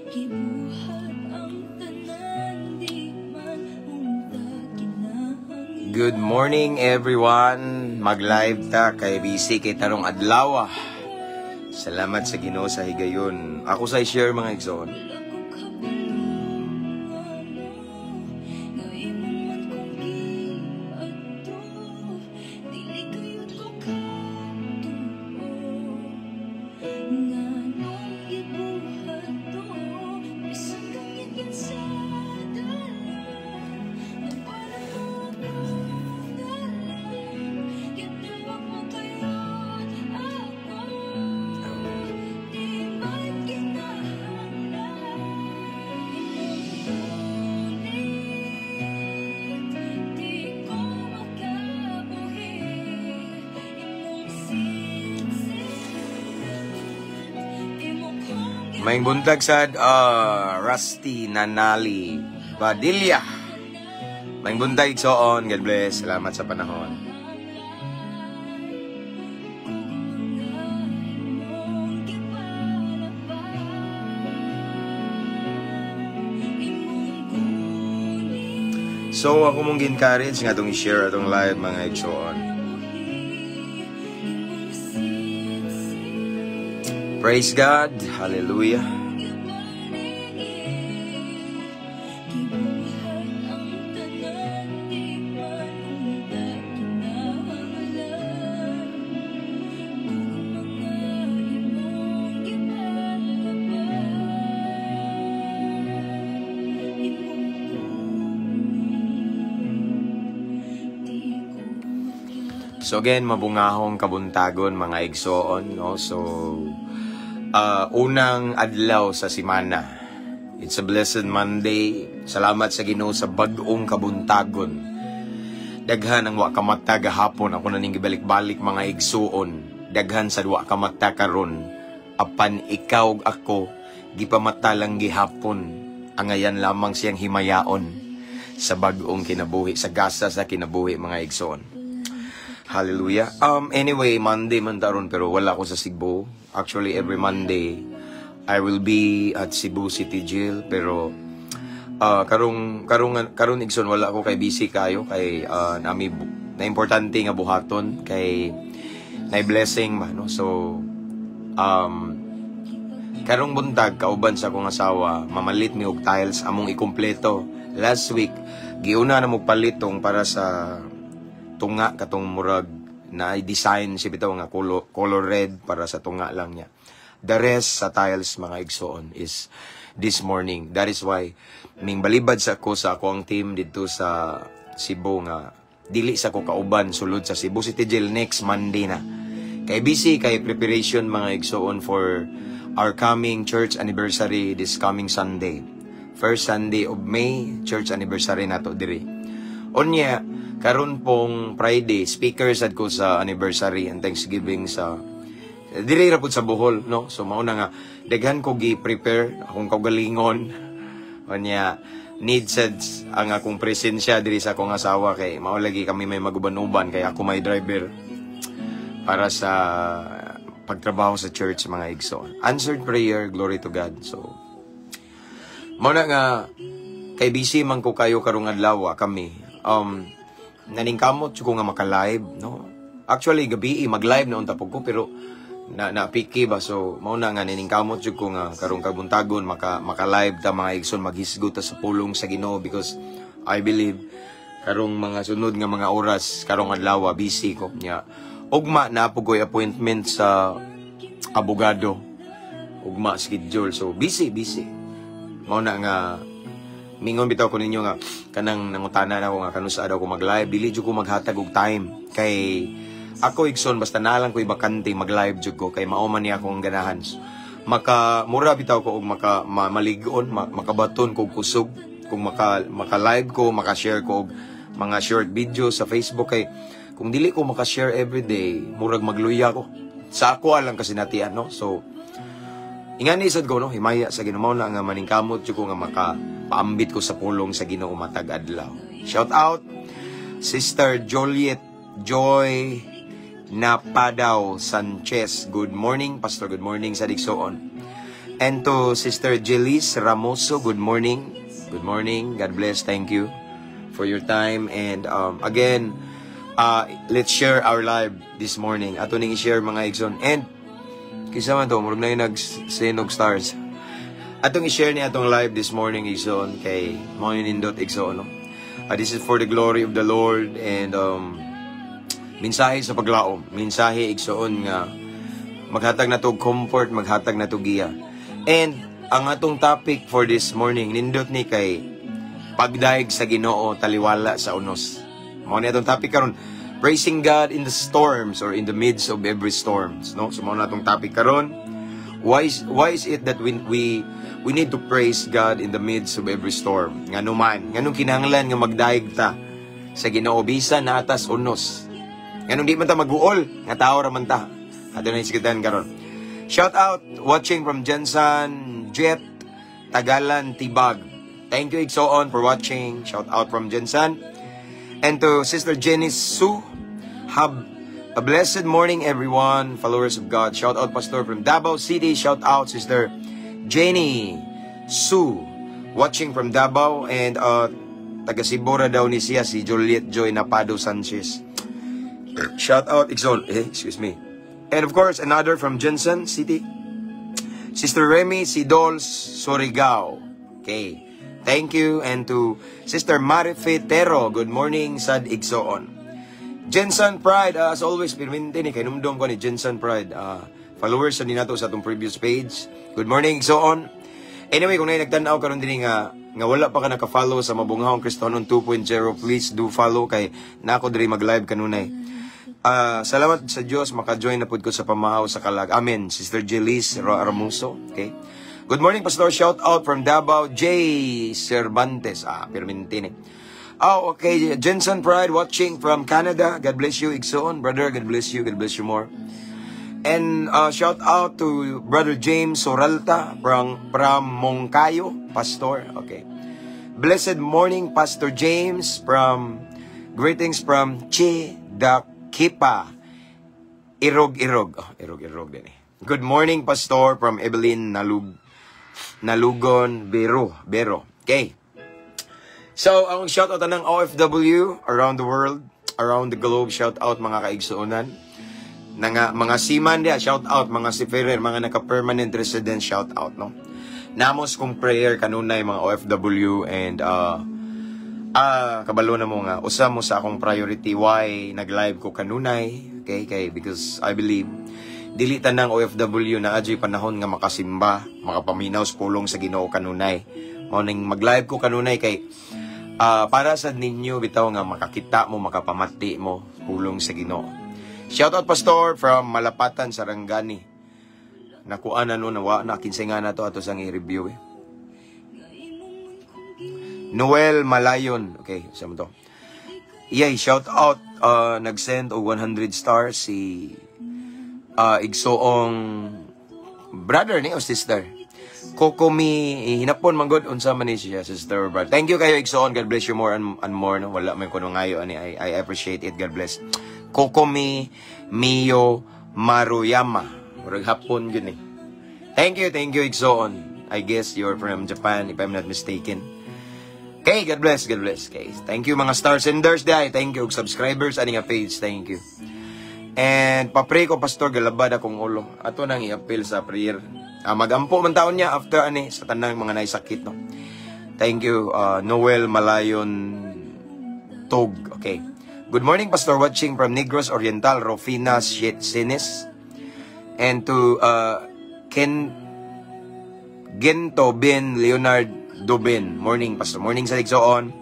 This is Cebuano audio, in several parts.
Gibuhat ang tanan, di man unta kinahanglan. Good morning, everyone. Mag-live ta kay busy kay tarong adlaw. Salamat sa Ginoo sa higayon. Ako sa share, mga igsoon. Wala ko kabalo ngano nga imo man kong giadto. Dili kayod ko katuo nganong gibuhat to, bisan kang sa dalan nagparang mo dalan. Gitawag mo kayod ako, di man kinahanglan. Imong gunit, di ko makabuhi. Imong sitsit, imo kong Maayong buntag sad, Rusty Nanali Badilla. Maayong buntag, igsoon. God bless. Salamat sa panahon. Kung mga imong gipalapad. Imong gunit. So ako mong gi-encourage nga atong i-share atong live, mga igsoon. Imong sitsit. Praise God. Hallelujah. Gibuhat ang tanan, di man unta kinahanglan. Kung mga imong gipalapad. Imong gunit, di ko So again, mabungahong kabuntagon, mga igsoon, no? So unang adlaw sa simana. It's a blessed Monday. Salamat sa Ginoo sa bag-ong kabuntagon. Daghan ang wa kamata gahapon, ako na ning gibalik-balik, mga igsuon. Daghan sa wa kamata karon. Apan ikaw ug ako gipamata lang gihapon. Angayan lamang siyang himayaon sa bag-ong kinabuhi, sa gasa sa kinabuhi, mga igsuon. Hallelujah. Anyway, Monday man taron pero wala ko sa Cebu. Actually, every Monday I will be at Cebu City Jail, pero karong karong karon, igsoon, wala ko kay busy kayo kay nami na importante nga buhaton kay na blessing ba, no? So karong buntag, kauban sa akong asawa, mamalit mi og tiles among ikumpleto. Last week giuna na mo palitong para sa tunga, katong murag na design si bitaw nga color red para sa tunga lang niya. The rest sa tiles, mga igsoon, is this morning. That is why ning balibad sa ko sa ako ang team didto sa Cebu nga dili sa ko kauban sulod sa Cebu City Jail next Monday na. Kay busy kay preparation, mga igsoon, for our coming church anniversary this coming Sunday. First Sunday of May, church anniversary nato diri. Unya, karon pong Friday, speaker sad ko sa anniversary and Thanksgiving sa diri ra pud sa Bohol, no? So mao na nga daghan ko gi-prepare akong kaugalingon. Unya, need sad ang akong presensya diri sa akong asawa kay mao lagi kami may maguban-uban kay ako may driver para sa pagtrabaho sa church, mga igsoon. Answered prayer, glory to God. So mao na nga kay busy man ko kayo karong adlaw kami. Naningkamot ko nga maka-live, no? Actually, gabi mag-live na unta pud ko pero na napiki ba, so mao na nga naningkamot jud ko nga karong kabuntagon maka live ta, mga igsoon, maghisgot ta sa pulong sa Ginoo because I believe karong mga sunod nga mga oras karong adlaw busy ko nya. Ugma na po ko'y appointment sa abogado. Ugma schedule, so busy busy. Mao na nga mingon bitaw ko ninyo nga kanang nangutana na ako nga kanusa daw ko mag-live. Dili jud ko maghatag og time kay ako, igsoon, basta na lang ko bakante, mag-live jud ko kay mao man ni akong ganahan. Maka mura bitaw ko og maka malig-on, makabaton ko og kusog kung maka live ko, maka-share ko og mga short video sa Facebook, kay kung dili ko maka-share everyday, murag magluya ko sa ako lang kasi natian, no? So ingani sad ko, no, himaya sa Ginoo na nga maningkamot jud ko nga maka paambit ko sa pulong sa Ginoo matag adlaw. Shout out Sister Joliet Joy Napadaw Sanchez. Good morning, Pastor. Good morning sa igsoon. And to Sister Jelis Ramoso, good morning. Good morning. God bless. Thank you for your time. And again, let's share our live this morning. Ato ning i-share, mga igsoon. And kisa man to, murag na yung nag-send og stars. Atong i-share ni atong live this morning, igsoon, kay mao ni nindot, igsoon, no? This is for the glory of the Lord and mensahe sa paglaom, mensahe, igsoon, nga maghatag na to comfort, maghatag na to giya. And ang atong topic for this morning, nindot ni kay pagdayeg sa Ginoo taliwala sa unos. Mao ni atong topic karon, praising God in the storms or in the midst of every storms, no? So mao na atong topic karon. Why is it that we need to praise God in the midst of every storm? Ngano man, nganong kinahanglan nga magdayeg ta sa Ginoo bisan naa tas unos? Nganong di man ta maguol, nga tao ra man ta? Ato na hisgutan karon. Shout out watching from Jensen Jet Tagalan Tibag. Thank you, igsoon, for watching. Shout out from Jensen. And to Sister Jenny Sue, have a blessed morning, everyone, followers of God. Shout out, Pastor, from Davao City. Shout out, Sister Jenny Sue, watching from Davao. And taga Sibora daw ni siya, si Juliet Joy Napado Sanchez. Shout out, igsoon. Eh, excuse me. And of course, another from Jensen City, Sister Remy Sidol Surigao. Okay. Thank you. And to Sister Marife Tero, good morning, sad, igsoon. Jensen Pride, as always, pirminti ni, kahinumdom ko ni Jensen Pride. Followers sa nato sa atong previous page. Good morning, igsoon. Anyway, kung naay nagtanaw karon dinhi nga wala pa ka naka-follow sa Mabunghawong Kristohanon 2.0, please do follow kay nako diri mag-live kanunay. Salamat sa Dios, maka-join na pud ko sa pamahaw sa Kalag. Amen. Sister Jelis Ramuso. Okay. Good morning, Pastor. Shout out from Davao, J. Cervantes. Ah, pirminti ni. Oh, okay. Jensen Pride watching from Canada. God bless you, igsoon. Brother, God bless you. God bless you more. And shout out to Brother James Soralta from Moncayo, Pastor. Okay. Blessed morning, Pastor James, from greetings from Che Dakipa. Irog Irog. Oh, Irog Irog din eh. Good morning, Pastor, from Evelyn Nalugon Bero. Bero. Okay. So, ang shout out ng OFW around the world, around the globe, shout out, mga kaigsuonan. Nga, mga seaman dia, shout out, mga seafarer, mga naka-permanent resident, shout out, no? Namos kong prayer kanunay, mga OFW, and kabalo na mo nga usa mo sa akong priority why nag-live ko kanunay, okay, kay because I believe dili tanang OFW na adyoy panahon nga makasimba, makapaminaw sa pulong sa Ginoo kanunay. Mao ning mag-live ko kanunay kay para sa ninyo bitaw nga makakita mo, makapamati mo pulong sa Ginoo. Shout out, Pastor, from Malapatan, Sarangani. Nakuha na no, nawa na kinsay nga na to, ato sang i-review eh. Noel Malayon. Okay, sa mo to. Yay, shout out, nag-send og 100 stars si igsoong brother ni o sister. Kokomi hinapon man gud unsa man ni siya, sister or brother. Thank you kayo, igsoon. God bless you more and more, no. Wala man kuno ngayo ani. I appreciate it. God bless. Kokomi Mio Maruyama. Murag hapon gyud ni. Thank you, igsoon. I guess you're from Japan, if I'm not mistaken. Okay, God bless, God bless. Okay. Thank you, mga star senders dai. Thank you subscribers ani nga page. Thank you. And pa-pray ko, Pastor, galabad akong ulo. Ato nang i-appeal sa prayer. Magampo man taon niya after ani sa tanang mga naisakit, no. Thank you, Noel Malayon Tog. Okay. Good morning, Pastor, watching from Negros Oriental, Rofina Sinis. And to Ken Gento Ben Leonard Dobin. Morning, Pastor. Morning sa igsoon.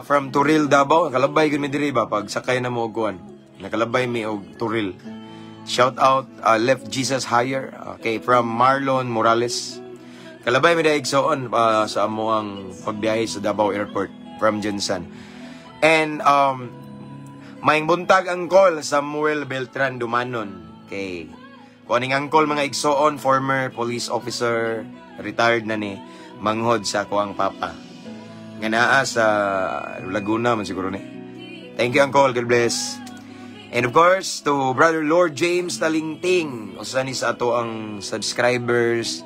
From Turil, Davao. Nakalabay gud mi diri ba pag sakay na mo og kuan. Nakalabay mi og Turil. Shout out, Left Jesus Higher. Okay, from Marlon Morales. Kalabay mi dai, igsoon, sa amoang pagbiyahe sa Davao Airport from Jensen. And maayong buntag, Uncle Samuel Beltran Dumanon. Okay. Kung aning uncle, mga igsoon, former police officer, retired na ni, manghod sa akoang papa. Nga naa sa Laguna man siguro ni. Thank you, Uncle. God bless. And of course, to Brother Lord James Talingting, usa ni sa ato ang subscribers.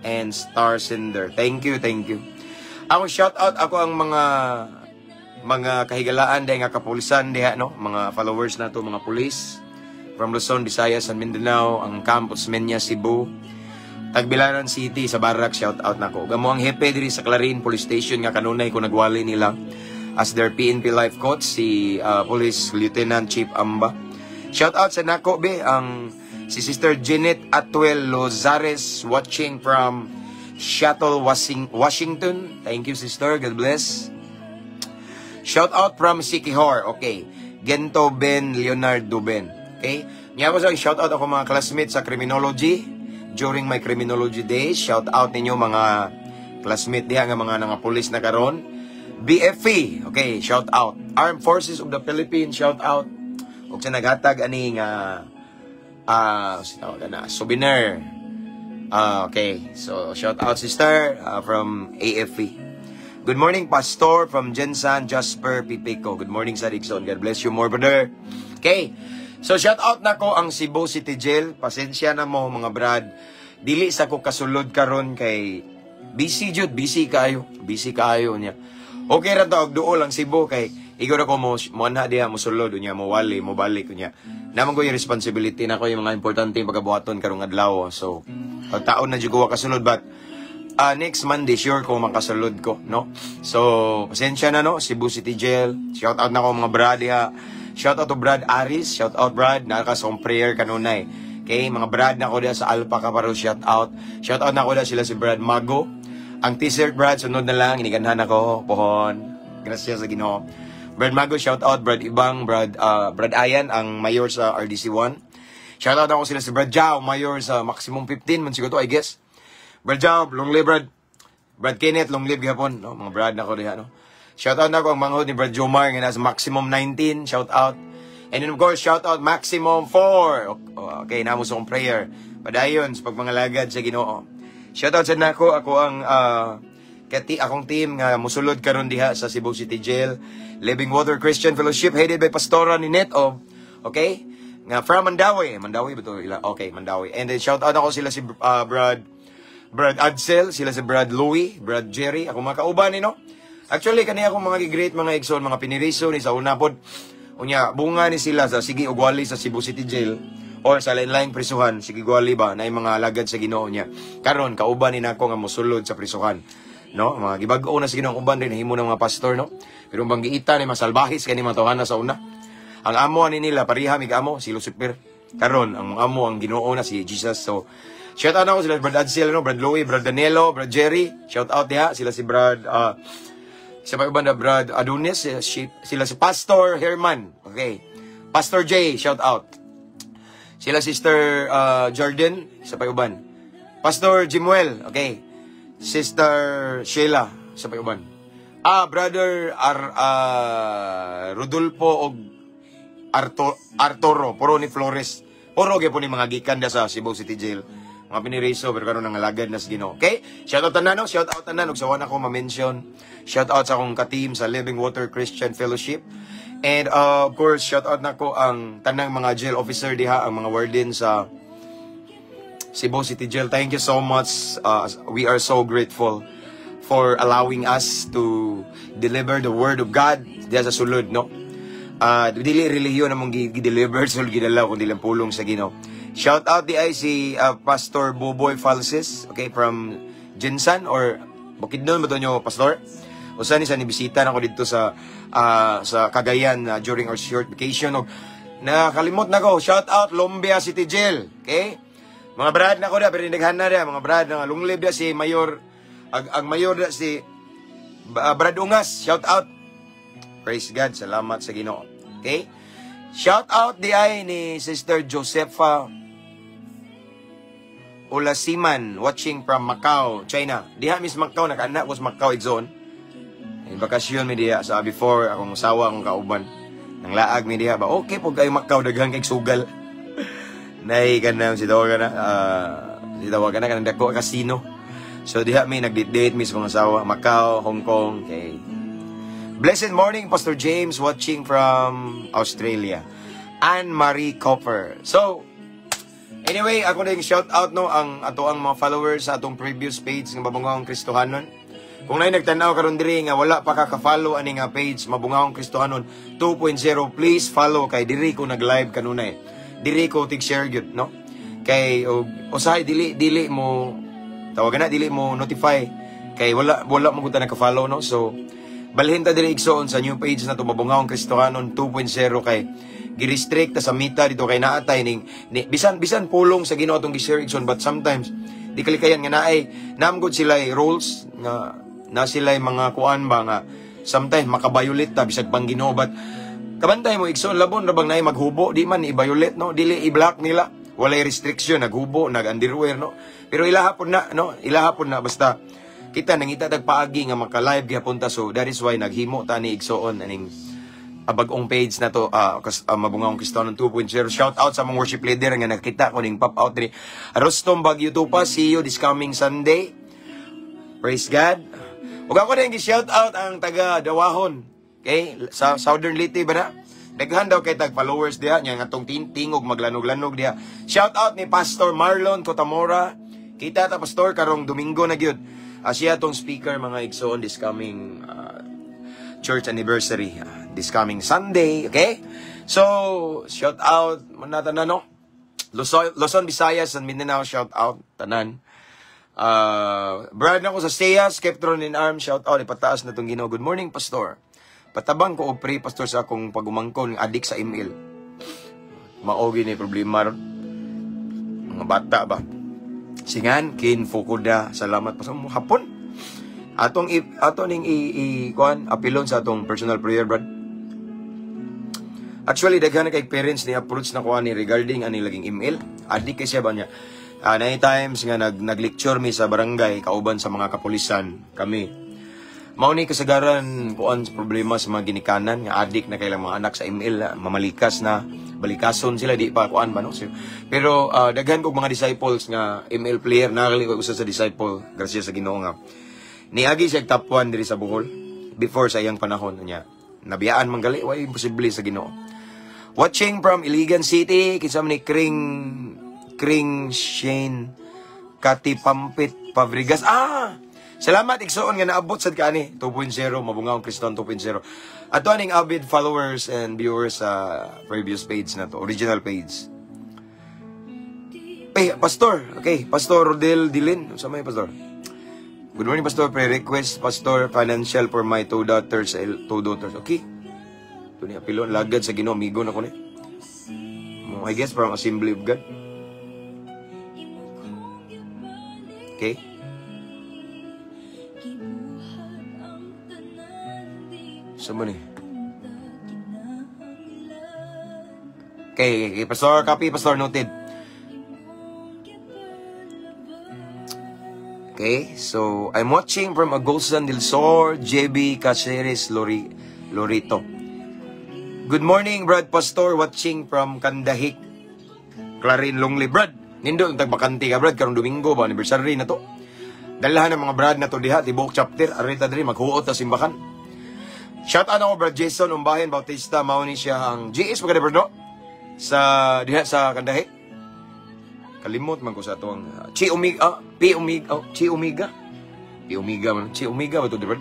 and Star Sender. Thank you, thank you. Ako, shout out ako ang mga kahigalaan diha nga kapulisan diha, no, mga followers nato, mga pulis from Luzon, Visayas and Mindanao, ang Camp Osmeña, Cebu, Tagbilaran City sa Barrack, shout out nako. Gamo ang hepe diri sa Clarin Police Station nga kanunay ko nagwali nila as their PNP life coach, si Police Lieutenant Chief Amba. Shout out sa nako be ang si Sister Janet Atwell Lozares, watching from Seattle, Washington. Thank you, sister. God bless. Shout out from Siquijor. Okay. Gento Ben Leonard Duben. Okay? Niya ko sa shout out ako mga classmates sa criminology during my criminology days. Shout out ninyo, mga classmate diha nga mga nangapulis na karon. BFP. Okay, shout out. Armed Forces of the Philippines, shout out. Ug sa naghatag ani nga tawag na souvenir. Okay. So shout out, sister, from AFP. Good morning, Pastor from Jensan Jasper Pipico. Good morning sa Dixon. God bless you more, brother. Okay. So shout out na ko ang Cebu City Jail. Pasensya na mo, mga brad. Dili sa ko kasulod karon kay busy jud, busy kaayo. Busy kaayo niya. Okay ra to og duol ang Cebu kay igor ako mo mo anha diha, mosulod unya mo wali mo balik unya. Naman ko yung responsibility na ko, yung mga importante yung pagabuhaton karong adlaw. So pagtaon na jud ko wa kasulod, but next Monday sure ko makasulod ko, no? So pasensya na, no, Cebu City Jail. Shout out na ko mga brad diha. Shout out to Brad Aris, shout out, Brad, naa ka sa akong prayer kanunay. Okay, mga brad na ko diha sa Alpha Kaparo, shout out. Shout out na ko diha sila si Brad Mago. Ang t-shirt, Brad, sunod na lang, iniganhan ako, pohon. Gracias sa Ginoo. Brad Mago, shout out. Brad Ibang, Brad Ayan, ang mayor sa RDC 1. Shout out ako sila si Brad Jao, mayor sa Maximum 15, man siguro to, I guess. Brad Jao, long live, Brad. Brad Kenneth, long live gihapon, no? Mga Brad na ko diha, no? Shout out na ko ang manghod ni Brad Jomar nga nasa Maximum 19, shout out. And then of course, shout out Maximum 4. Okay, namo sa akong prayer. Padayon sa pagmangalagad sa Ginoo. Shout out sa nako ako ang kati akong team nga musulod karon diha sa Cebu City Jail. Living Water Christian Fellowship headed by Pastora Ninette of, okay? Nga from Mandaue. Mandaue ba to? Ila? Okay, Mandaue. And then shout out ako sila si Brad Adsel, sila si Brad Louie, Brad Jerry, ako mga kauban ni, no. Actually, kani akong mga gi-greet, mga igsoon, mga piniriso ni sa una pod. Unya, bunga ni sila sa sige ugwali sa Cebu City Jail or sa lain-laing prisuhan, sige gwali ba, na mga alagad sa Ginoo niya. Karon kauban ni nako nga mosulod sa prisuhan. No, mga gibag-o na sa Ginoo ang uban rin himo ng mga pastor, no. Pero bang giita ni masalbahis kani mga tawhana sa una. Ang amo ani nila pareha mig amo si Lucifer. Karon ang amo ang Ginoo na si Jesus. So shout out na ako sila Brad Adsel, no, Brad Louie, Brad Danilo, Brad Jerry. Shout out diha sila si Brad sa mga uban na Brad Adonis, sila si Pastor Herman. Okay. Pastor J, shout out. Sila Sister Jordan, sa payuban. Pastor Jimuel, okay. Sister Sheila, sa payuban. Brother Rodolfo og Arturo, puro ni Flores. Puro gyud po ni mga gikan da sa Cebu City Jail. Mga piniriso pero karon nangalagad na sa Ginoo. Okay? Shout out tanan, no? Shout out tanan ug sa wala ko ma-mention. Shout out sa akong ka-team sa Living Water Christian Fellowship. And of course, shout out nako ang tanang mga jail officer diha, ang mga warden sa Cebu City Jail. Thank you so much. We are so grateful for allowing us to deliver the word of God diha sa sulod, no? Dili relihiyon among gi-deliver sa sulod, gidala kundi lang pulong sa Ginoo. Shout out di ay si Pastor Boboy Falses, okay, from GenSan or Bukidnon ba to nyo, Pastor? Usa ni sa nibisita nako dito sa Cagayan during our short vacation. Og nakalimot na ko, shout out Lumbia City Jail, okay? Mga brad na ko da, pero naghan na da, mga brad na long live da si Mayor, ang Mayor da si Brad Ungas, shout out. Praise God, salamat sa Ginoo. Okay? Shout out di ay ni Sister Josefa Olasiman, watching from Macau, China. Diha Miss Macau, nakaanak ko sa Macau, Exxon. In bakasyon mi diha sa before akong asawa, akong kauban. Nang laag mi diha ba, okay po kayo Macau, daghan kay sugal. Nay kanang si tawagan na, si tawagan na kanang dako casino. So diha mi nag-date mi sa mga asawa, Macau, Hong Kong, okay. Blessed morning, Pastor James, watching from Australia. Anne Marie Copper. So, Anyway, ako na yung shout out, no, ang ato ang mga followers sa atong previous page nga Mabungahong Kristohanon. Kung naay nagtan-aw karon diri nga wala pa ka ka-follow ani nga page, Mabungahong Kristohanon 2.0, please follow kay diri ko nag-live kanunay. Diri ko tig share gyud, no? Kay og usahay dili dili mo tawagan na, dili mo notify kay wala wala mo gud ta naka-follow, no? So balhin ta diri, igsoon, sa new page na to, Mabungahong Kristohanon 2.0, kay gi-restrict ta sa Meta dito kay naatay ning ni, bisan bisan pulong sa Ginoo atong gi-share, igsoon, but sometimes di kalikayan nga naay namgod sila rules nga na sila mga kuan ba nga sometimes maka-violate ta bisag pang Ginoo. But kabantay mo, igsoon, labon ra bang naay maghubo, di man i-violate, no? Dili i-block nila, walay restriction, naghubo, nag-underwear, no? Pero ilaha pud na, no? Ilaha pud na. Basta kita nangita tag paagi nga maka-live gyapon ta. So that is why naghimo ta ni, igsoon, aning bag-ong page na to, Mabungahong Kristohanon 2.0. Shout out sa among worship leader nga nakita ko ning pop out diri, Rostom Bagyo Tupa. See you this coming Sunday. Praise God. Ug ako din shout out ang taga Dawahon, okay, sa Southern Leyte ba na? Daghan daw kay tag followers diha nya ngatong tingog maglanog-lanog diha. Shout out ni Pastor Marlon Cotamora. Kita ta, Pastor, karong Domingo na gyud. Siya tong speaker, mga igsoon, this coming church anniversary, this coming Sunday, okay? So, shout out muna tanan, no? Luzon, Luzon, Visayas and Mindanao, shout out tanan. Brad na ko sa Seyas, Keptron in Arms, shout out, ipataas na tong Ginoo. Good morning, Pastor. Patabang ko og pray, Pastor, sa akong pagumangkon, adik sa ML. Mao ni problema ron. Mga bata ba? Singan, Kin Fukuda, salamat pa sa mo hapon. Ato ning i kuan apilon sa atong personal prayer, brad. Actually, daghan na kay parents ni approach na ko ani regarding ani laging ML. Adik kay siya ba niya. Nine times nga nag-lecture mi sa barangay kauban sa mga kapulisan kami. Mao ni kasagaran kuan sa problema sa mga ginikanan nga adik na kailang mga anak sa ML, na mamalikas na balikason sila, di pa kuan ba, no? So, pero daghan kog mga disciples nga ML player. Nakali ko usa sa disciple, grasya sa Ginoo nga niagi siya top 1 diri sa Bohol before sa iyang panahon niya. Nabiyaan man gali, way imposible sa Ginoo. Watching from Iligan City, kinsa man ni Kring Kring Shane Katipampit Pabrigas. Ah! Salamat, igsoon, nga naabot sad ka ani 2.0, Mabungahong Kristohanon 2.0. Ato aning avid followers and viewers sa previous page na to, original page. Eh, Pastor. Okay, Pastor Rodel Dilin. Sa may Pastor. Good morning, Pastor. Pray request, Pastor, financial for my two daughters. Eh, two daughters. Okay. Ito ni apilon. Lagad sa Ginoo. Amigo na ko ni. Mo, I guess from Assembly of God. Imo kong gibalik. Okay. Gibuhat ang tanan di Sa mo ni? ta kinahanglan. Okay. Pastor, copy, Pastor, noted. Imong gipalaban. Okay, so I'm watching from Agusan del Sur, JB Caceres Lorito. Good morning, Brad Pastor, watching from Kandahik, Clarin Longley. Brad, nindo ang tagbakante ka, Brad, karong Domingo ba, anniversary na to. Dalahan ng mga brad na to diha, tibuok chapter, arita diri, maghuot ta simbakan. Shout out ako, Brad Jason Umbahin Bautista, mao ni siya ang GS maganda, Brad, no? Sa, diha sa Kandahik. Kalimot man ko sa atong Chi Omega, P Omega, oh, Chi Omega. P Omega man, Chi Omega ba to, di ba?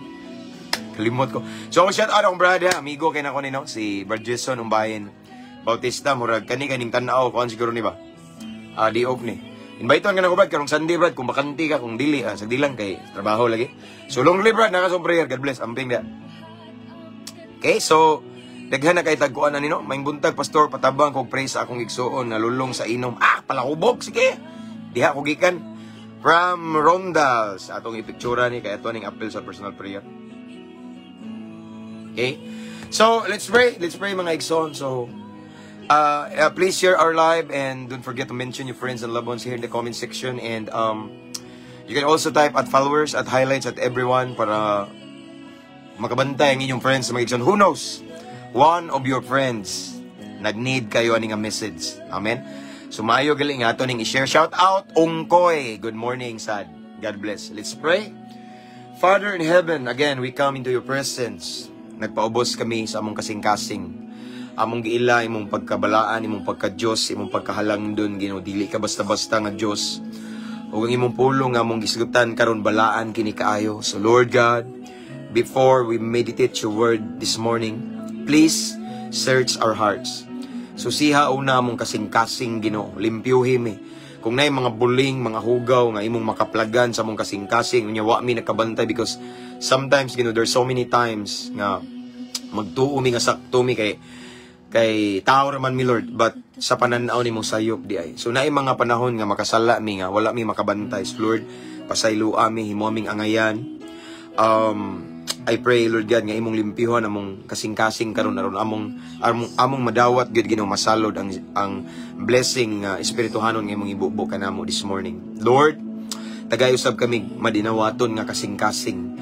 Kalimot ko. So, shout out akong brother, amigo kay nako ni, no, si Brad Jason Umbahin Bautista, murag kani kaning tan-aw kuan siguro ni ba. Ah, di off ni. Invite ka na ko, Brad, karong Sunday, Brad, kung bakante ka, kung dili, sagdi lang kay trabaho lagi. So long live, Brad, naka prayer. God bless. Amping da. Okay, so daghan na kay tagkuan ani, no. Maayong buntag, Pastor, patabang kog pray sa akong igsuon nalulong sa inom. Ah, palahubog, sige. Diha ko gikan from Rondals. Atong ipictura ni kay ato ning appeal sa personal prayer. Okay? So, let's pray. Let's pray, mga igsoon. So, please share our live and don't forget to mention your friends and loved ones here in the comment section. And you can also type at followers, at highlights, at everyone para makabantay ang inyong friends, mga igsoon. Who knows? One of your friends nag-need kayo ani nga message. Amen? So maayo gali nga ato ning i-share. Shout out Ungkoy. Good morning, sad. God bless. Let's pray. Father in heaven, again, we come into your presence. Nagpaubos kami sa among kasing-kasing. Among giila imong pagkabalaan, imong pagka-Dios, imong pagkahalangdon, Ginoo. Dili ka basta-basta nga Dios. Ug ang imong pulong nga among gisgutan karon, balaan kini kaayo. So Lord God, before we meditate your word this morning, please search our hearts. Susiha una among kasing-kasing, Ginoo. Limpyuhi mi. Kung naay mga buling, mga hugaw nga imong makaplagan sa among kasing-kasing, unya wa mi nakabantay, because sometimes, Ginoo, there's so many times nga magtuo mi nga sakto mi kay tao raman mi, Lord, but sa pananaw nimo sayop di ay. So naay mga panahon nga makasala mi nga wala mi makabantay. So Lord, pasayloa mi, himo aming angayan. I pray, Lord God, nga imong limpyuhan among kasing-kasing karon aron among madawat gyud, Ginoo, masalod ang blessing nga espirituhanon nga imong ibubo kanamo this morning. Lord, tagay usab kami madinawaton nga kasing-kasing,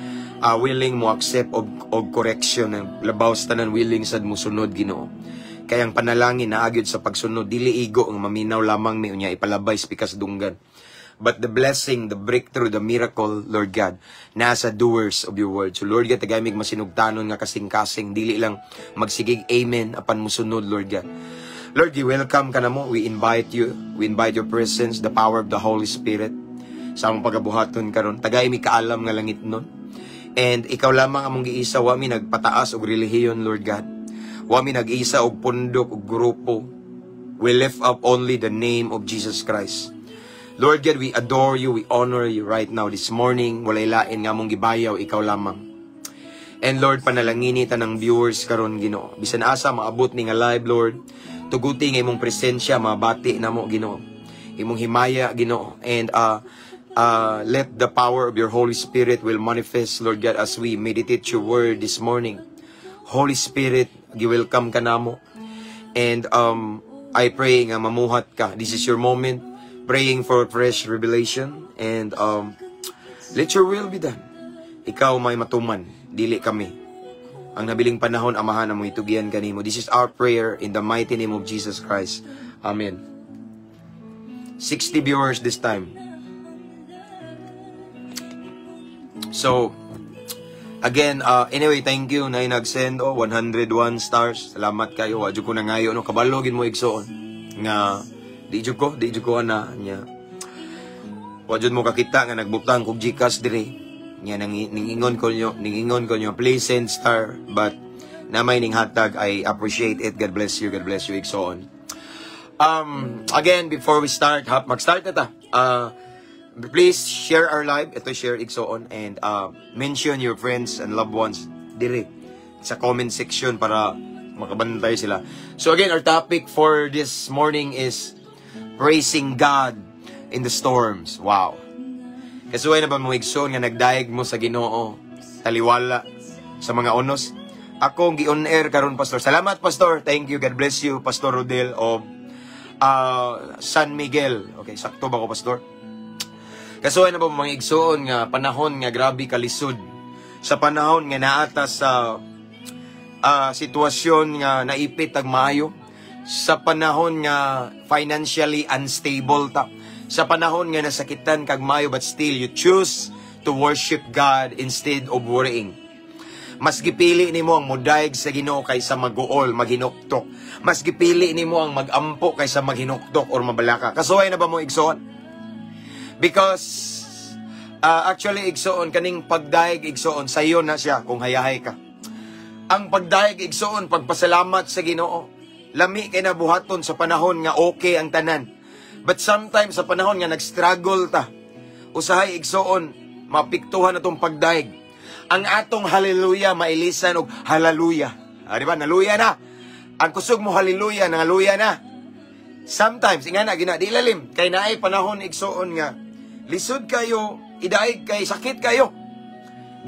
willing mo accept og correction, labaw sa tanan willing sad mo sunod, Ginoo. Kay ang panalangin naa gyud sa pagsunod, dili igo ang maminaw lamang mi unya ipalabay sa pikas dunggan. But the blessing, the breakthrough, the miracle, Lord God, nasa doers of your word. So Lord God, tagay mig masinugtanon nga kasing-kasing, dili lang magsigig amen apan musunod, Lord God. Lord, you welcome ka namo. We invite you. We invite your presence, the power of the Holy Spirit sa among pagabuhaton karon. Tagay mi kaalam nga langit nun. And ikaw lamang among giisa, wa mi nagpataas og relihiyon, Lord God. Wa mi nag-isa og pundok og grupo. We lift up only the name of Jesus Christ. Lord God, we adore you, we honor you right now this morning. Walay lain nga among gibayaw, ikaw lamang. And Lord, panalangini tanang viewers karon, Ginoo. Bisan asa maabot ni nga live, Lord, tuguti nga imong presensya mabati namo, Ginoo. Imong himaya, Ginoo. And let the power of your Holy Spirit will manifest, Lord God, as we meditate your word this morning. Holy Spirit, gi-welcome ka namo. And I pray nga mamuhat ka. This is your moment. Praying for fresh revelation. And let your will be done. Ikaw may matuman, dili kami. Ang nabiling panahon, Amahan, mo itugian kanimo. This is our prayer in the mighty name of Jesus Christ. Amen. 60 viewers this time. So, again, anyway, thank you na nag-send, oh, 101 stars. Salamat kayo. Wa jud ko na ngayo no, kabalo gid mo, igsoon. Nga di jud ko ana nya. Wa jud mo kakita nga nagbutang kog GCash diri. Nya nang ningingon ko nyo, please send star, but namay ning hatag. I appreciate it. God bless you. God bless you, igsoon. Again, before we start, hap, mag-start na ta. Please share our live. Ito, share, igsoon, and mention your friends and loved ones dire sa comment section para makabantay sila. So again, our topic for this morning is praising God in the storms. Wow. Kasuway na ba mo, igsoon, nga nagdayeg mo sa Ginoo taliwala sa mga unos? Ako gi-on air karon, Pastor. Salamat, Pastor. Thank you. God bless you, Pastor Rodel of San Miguel. Okay, sakto ba ko, Pastor? Kasuway na ba mga igsoon nga panahon nga grabe kalisod? Sa panahon nga naata sa sitwasyon nga naipit ag maayo, sa panahon nga financially unstable ta, sa panahon nga nasakitan kag maayo, but still you choose to worship God instead of worrying. Mas gipili nimo ang mudayeg sa Ginoo kaysa maguol, maghinuktok. Mas gipili nimo ang magampo kaysa maghinuktok or mabalaka. Kasuway na ba mo, igsoon? Because actually, igsoon, kaning pagdayeg, igsoon, sayo na siya kung hayahay ka. Ang pagdayeg, igsoon, pagpasalamat sa Ginoo. Lami kay nabuhaton sa panahon nga okay ang tanan. But sometimes sa panahon nga nag-struggle ta, usahay, igsoon, mapiktuhan atong pagdayeg. Ang atong hallelujah mailisan og hallelujah. Ah, di ba? Naluya na. Ang kusog mo hallelujah, nangaluya na. Sometimes, ingana, gina, di lalim. Kay naay panahon, igsoon, nga lisod kayo, idaig kay sakit kayo.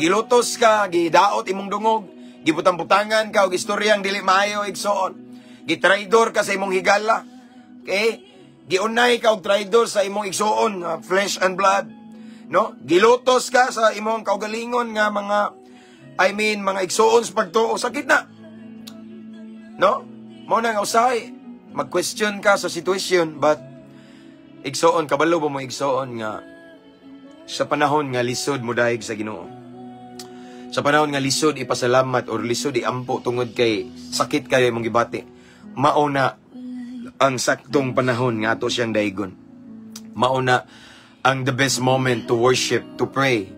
Gilutos ka, gidaot imong dungog, gibutang-butangan ka og istoryang dili maayo, igsoon. Gitraidor ka sa imong higala. Okay? Giunay ka og traidor sa imong igsoon, flesh and blood. No? Gilutos ka sa imong kaugalingon nga mga, I mean, mga igsoon sa pagtuo, sakit na. No? Mao na nga usahay mag-question ka sa situation, but igsoon, kabalo ba mo, igsoon, nga sa panahon nga lisod mo dayeg sa Ginoo? Sa panahon nga lisod ipasalamat or lisod iampo tungod kay sakit kayo imong gibati. Mao na ang saktong panahon nga ato siyang daigon. Mao na ang the best moment to worship, to pray.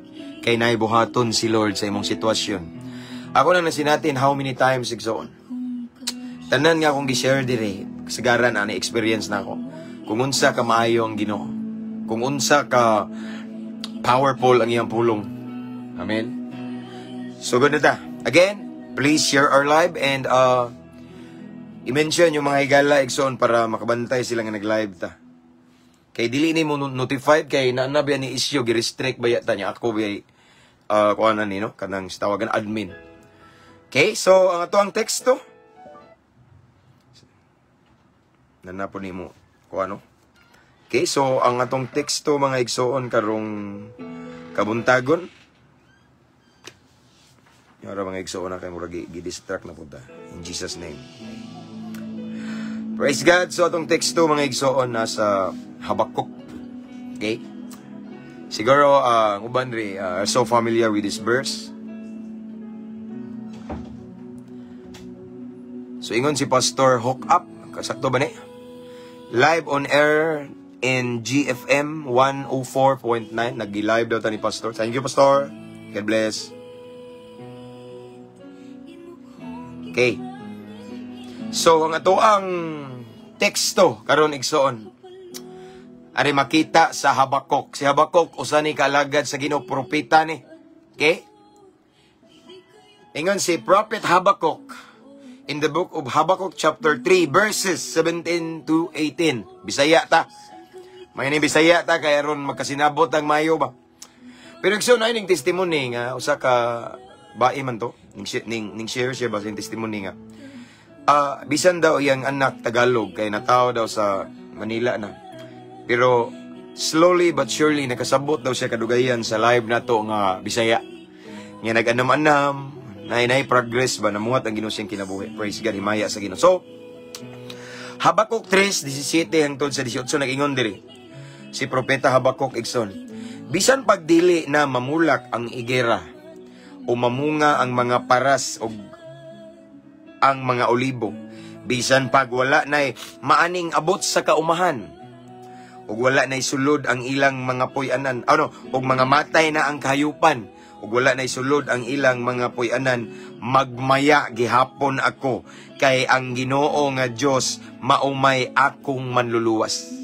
Kay naay buhaton si Lord sa imong sitwasyon. Ako na nasinatin how many times, igsoon. Tanan nga akong gi-share dire, kasagaran ani experience na ako. Kung unsa ka maayo ang Ginoo. Kung unsa ka powerful ang iyang pulong. Amen. So good na ta. Again, please share our live and i-mention yung mga higala, igsoon, para makabantay sila nga nag-live ta. Kay dili ni mo notified kay naa na ni issue, gi-restrict ba yata niya ako ba kuan ni, no, kanang tawagan admin. Okay, so ang ato ang teksto nanapo nimo kuan, no. Okay, so ang atong teksto, mga igsoon, karong kabuntagon. Yara, mga igsoon, na kay murag gi-distract na punta. In Jesus' name. Praise God. So atong teksto, mga igsoon, nasa Habakuk. Okay? Siguro ang uban ri are so familiar with this verse. So ingon si Pastor Hook Up, kasakto ba ni? Live on air in GFM 104.9. Nag-live daw ta ni Pastor. Thank you, Pastor. God bless. Okay. So, ang ato ang teksto karon, igsoon, ari makita sa Habakuk. Si Habakuk usa ni kaalagad sa Ginoo, propeta ni. Okay? Ingon si Prophet Habakuk in the book of Habakkuk chapter 3 verses 17 to 18. Bisaya ta. May ni Bisaya ta kay aron magkasinabot ang mayo ba. Pero igsoon, ay ning testimony nga usa ka bae man to ning share siya ba sa testimony nga bisan daw iyang anak Tagalog kay natawo daw sa Manila na. Pero slowly but surely nakasabot daw siya kadugayan sa live nato nga Bisaya. Nga nag-anam-anam, nay progress ba, namuhat ang Ginoo siyang kinabuhi. Praise God, himaya sa Ginoo. So, Habakuk 3:17 hangtod sa 18, nag-ingon diri si Propeta Habakuk, igsoon. Bisan pagdili na mamulak ang igera o mamunga ang mga paras o ang mga olibo, bisan pag wala na'y maaning abot sa kaumahan, ug wala na'y sulod ang ilang mga puy-anan, ano, ug mga matay na ang kahayupan, ug wala na'y sulod ang ilang mga puy-anan, magmaya gihapon ako, kay ang Ginoo nga Dios maumay akong manluluwas.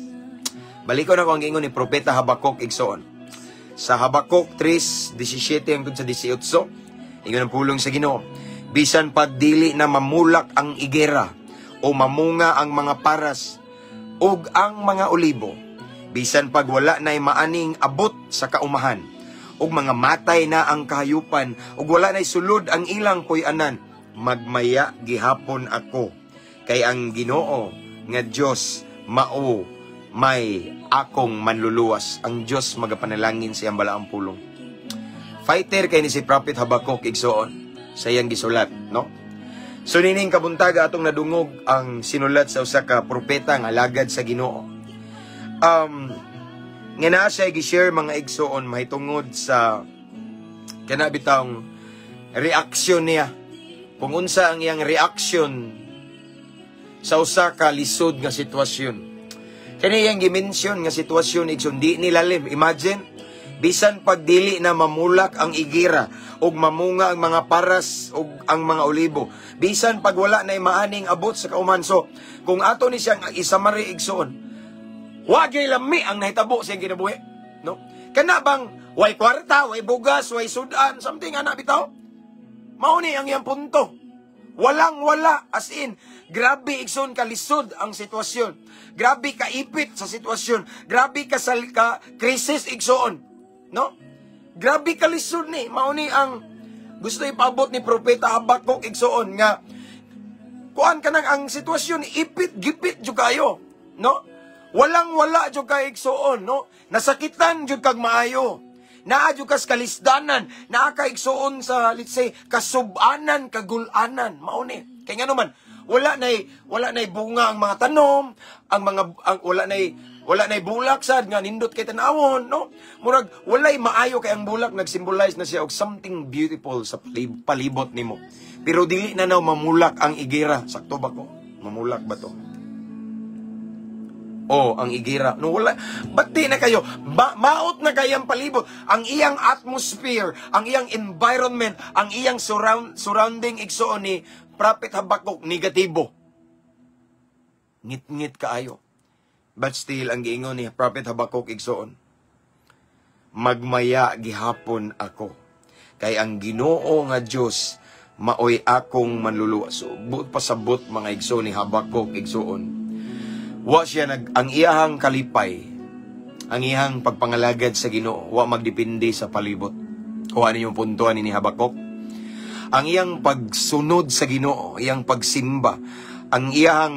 Balikon ako ang ingon ni Propeta Habakuk, igsoon. Sa Habakuk 3:17 hangtod sa 18, ingon ang pulong sa Ginoo, bisan pagdili na mamulak ang igera o mamunga ang mga paras ug ang mga olibo, bisan pag wala na'y maaning abot sa kaumahan, ug mga matay na ang kahayupan, ug wala na'y sulod ang ilang puy-anan, magmaya gihapon ako, kay ang Ginoo nga Dios mao may akong manluluwas. Ang Dios magapanalangin sa iyang balaang pulong. Fighter kay ni si Prophet Habakuk, igsoon, sa iyang gisulat, no? So nining kabuntaga atong nadungog ang sinulat sa usa ka propeta nga alagad sa Ginoo. Nga naa siya gi-share, mga igsoon, mahitungod sa kana bitawng reaksyon niya. Kung unsa ang iyang reaksyon sa usa ka lisod nga sitwasyon. Kani iyang gi-mention nga sitwasyon, igsoon, di nilalim. Imagine, bisan pagdili na mamulak ang igira ug mamunga ang mga paras ug ang mga olibo, bisan pag wala na maaning abot sa kauman. So, kung ato ni siyang isamari, igsoon, wagay lami ang nahitabo sa iyang kinabuhi, no? Kana bang way kwarta, way bugas, way sudan, something ana bitaw? Mao ni ang iyang punto. Walang wala, as in, grabe, igsoon, kalisod ang sitwasyon. Grabe kaipit sa sitwasyon. Grabe ka ka krisis, igsoon, no? Grabe kalisod ni. Mao ni ang gusto ipaabot ni Propeta Habakuk, igsoon, nga kuan ka nang ang sitwasyon ipit gipit jud kayo, no? Walang wala jud kay, igsoon, no? Nasakitan jud kag maayo. Naa jud kas kalisdanan, naa ka, igsoon, sa, let's say, kasubanan, kagulanan, mao ni. Kay ngano man wala nay bunga ang mga tanom, ang mga ang, wala nay bulak sad nga nindot kay tan-awon, no? Murag walay maayo kay ang bulak nagsymbolize na siya og something beautiful sa palibot nimo. Pero dili na naw mamulak ang igera, sakto ba ko? Mamulak ba to? Oh, ang igira. No, wala. Ba't di na kayo? Maot na kayang palibot. Ang iyang atmosphere, ang iyang environment, ang iyang surrounding, igsoon, ni Prophet Habakuk, negatibo. Ngit-ngit kaayo. But still, ang giingon ni Prophet Habakuk, igsoon, "Magmaya gihapon ako. Kay ang Ginoo nga Dios maoy akong manluluwas." So, buot pasabot, mga igsoon, ni Habakuk, igsoon. Wa siya nag ang iyahang kalipay, ang iyahang pagpangalagad sa Ginoo, wa magdepende sa palibot. Kuha ninyo punto ani ni Habakuk. Ang iyang pagsunod sa Ginoo, iyang pagsimba, ang iyang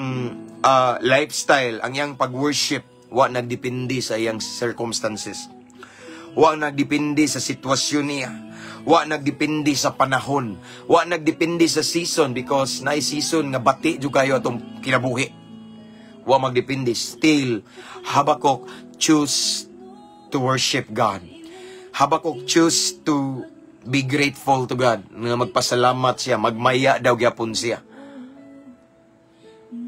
lifestyle, ang iyang pag-worship, wa nagdepende sa iyang circumstances. Wa nagdepende sa sitwasyon niya. Wa nagdepende sa panahon. Wa nagdepende sa season because naay season nga bati jud kayo atong kinabuhi. Wa magdepende. Still, Habakkuk choose to worship God. Habakkuk choose to be grateful to God. Nga magpasalamat siya, magmaya daw gyapon siya.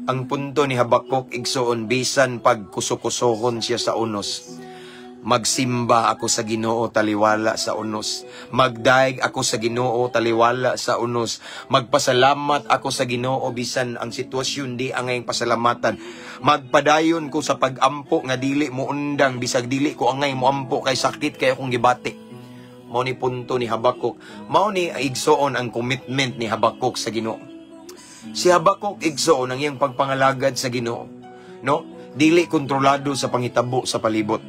Ang punto ni Habakkuk, igsoon, bisan pag kusukusohon siya sa unos, magsimba ako sa Ginoo taliwala sa unos. Magdaig ako sa Ginoo taliwala sa unos. Magpasalamat ako sa Ginoo bisan ang sitwasyon di angayng pasalamatan. Magpadayon ko sa pagampo nga dili mo undang bisag dili ko angay moampo kay sakit kay akong gibati. Mao ni punto ni Habakuk. Mao ni, igsoon, ang commitment ni Habakuk sa Ginoo. Si Habakuk, igsoon, ang iyang pagpangalagad sa Ginoo, no? Dili kontrolado sa pangitabo sa palibot.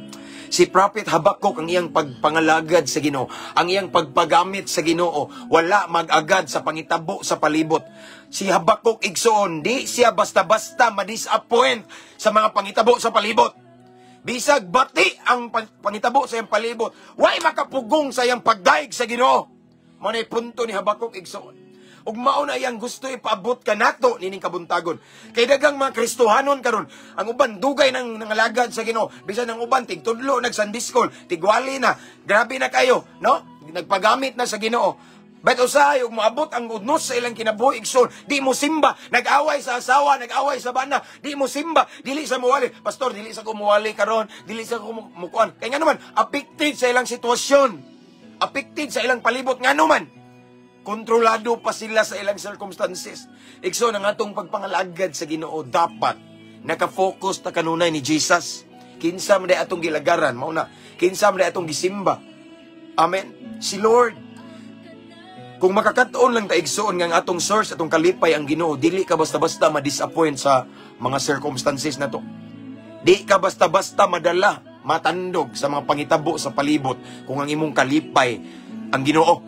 Si Prophet Habakuk, ang iyang pagpangalagad sa Ginoo, ang iyang pagpagamit sa Ginoo, wala mag-agad sa pangitabo sa palibot. Si Habakuk, igsoon, di siya basta-basta ma-disappoint sa mga pangitabo sa palibot. Bisag bati ang pangitabo sa iyang palibot, way makapugong sa iyang pagdaig sa Ginoo. Mao na punto ni Habakuk, igsoon. Ug mao na iyang gusto ipaabot kanato nining kabuntagon. Kay daghang mga Kristohanon karon, ang uban dugay nang nangalagad sa Ginoo, bisan ang uban tigtudlo nag Sunday school, tigwali na, grabe na kayo, no? Nagpagamit na sa Ginoo. But usahay ug moabot ang unos sa ilang kinabuhi, igsoon, di mo simba, nag-away sa asawa, nag-away sa bana, di mo simba, dili sa muwali. "Pastor, dili sa ko muwali karon, dili sa ko mukuan." Kay nga naman, affected sa ilang sitwasyon. Affected sa ilang palibot, nga naman kontrolado pa sila sa ilang circumstances. Igsoon, ang atong pagpangalagad sa Ginoo dapat naka-focus ta kanunay ni Jesus. Kinsa man day atong gilagaran, mao na. Kinsa man day atong gisimba. Amen. Si Lord. Kung makakatuon lang ta, igsoon, nga ang atong source, atong kalipay ang Ginoo, dili ka basta-basta ma-disappoint sa mga circumstances na to. Di ka basta-basta madala, matandog sa mga pangitabo sa palibot kung ang imong kalipay ang Ginoo.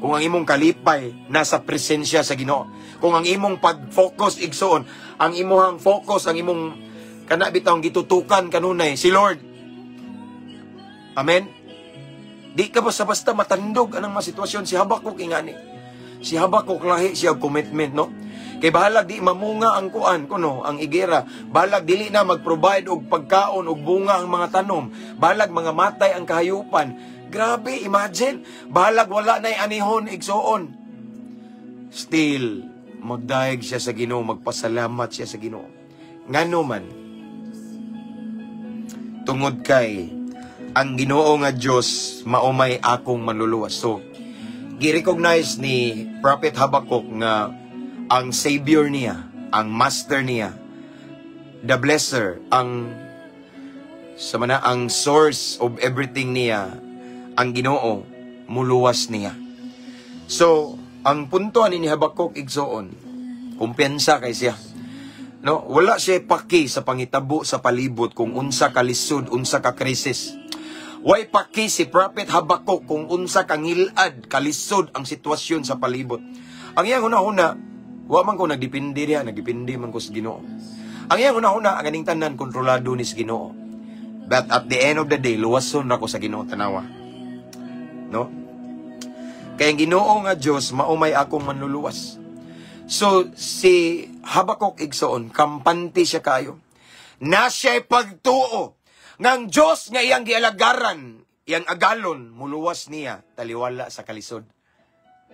Kung ang imong kalipay nasa presensya sa Ginoo. Kung ang imong pag-focus, igsoon, ang imong focus, ang imong kana bitawng gitutukan kanunay si Lord. Amen. Di ka basta-basta matandog anang mga sitwasyon. Si Habakuk ingani. Si Habakuk, lahi siya commitment, no? Kay bahalag di mamunga ang kuan kuno, ang igera. Bahalag dili na mag-provide og pagkaon og bunga ang mga tanom. Bahalag mga matay ang kahayupan. Grabe, imagine. Bahalag wala na anihon, igsoon. Still, magdayeg siya sa Ginoo, magpasalamat siya sa Ginoo. Ngano man, tungod kay ang Ginoo nga Dios maumay akong manluluwas. So, gi-recognize ni Prophet Habakuk nga ang Savior niya, ang Master niya, the Blesser, ang sa mana ang source of everything niya, ang Ginoo, muluwas niya. So, ang punto ani ni Habakuk, igsoon, kumpiyansa kay siya. No, wala siya paki sa pangitabo sa palibot kung unsa ka lisod, unsa ka krisis. Way paki si Prophet Habakuk kung unsa ka ngilad, kalisod ang sitwasyon sa palibot. Ang iyang hunahuna, wa man ko nagdepende diha, nagdepende man ko sa Ginoo. Ang iyang hunahuna, ang ganing tanan kontrolado ni sa Ginoo. But at the end of the day, luwason ra ko sa Ginoo, tanawa. No? Kay ang Ginoo nga Dios maumay akong manluluwas. So si Habakuk, igsoon, kampante siya kayo. Na siya'y pagtuo ngang Dios nga iyang gialagaran, iyang agalon, muluwas niya taliwala sa kalisod.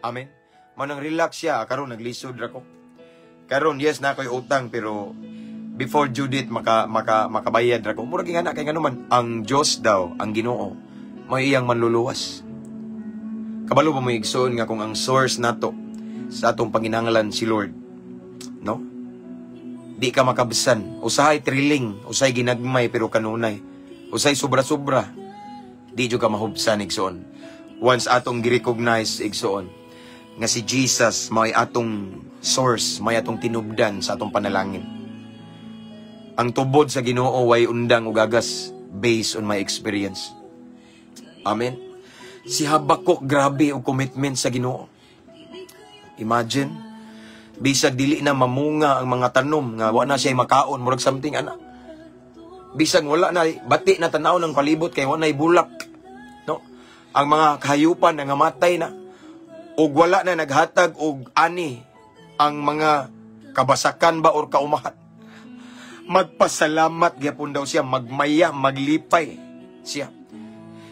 Amen. Manang relax siya, karon naglisod ra ko. Karon, yes, na ako'y utang, pero before due date makabayad ra ko. Murag nga na kay ngano man ang Dios daw, ang Ginoo, may iyang manluluwas. Kabalo ba mo, igsoon, nga kung ang source nato sa atong panginahanglan si Lord, no? Di ka makabsan. Usahay thrilling, usahay ginagmay, pero kanunay. Usahay sobra-sobra. Di jud ka mahubsan, igsoon. Once atong gi-recognize, igsoon, nga si Jesus may atong source, may atong tinubdan sa atong panalangin. Ang tubod sa Ginoo way undang ug agas, based on my experience. Amen. Si Habakuk, grabe og commitment sa Ginoo. Imagine, bisag dili na mamunga ang mga tanom nga wa na siya makaon, murag something ana. Bisag wala na, bati na tanaw ng palibot kay wa na bulak. No? Ang mga kahayupan nangamatay na ug wala na naghatag og ani ang mga kabasakan ba or kaumahan. Magpasalamat gyapon daw siya, magmaya, maglipay siya.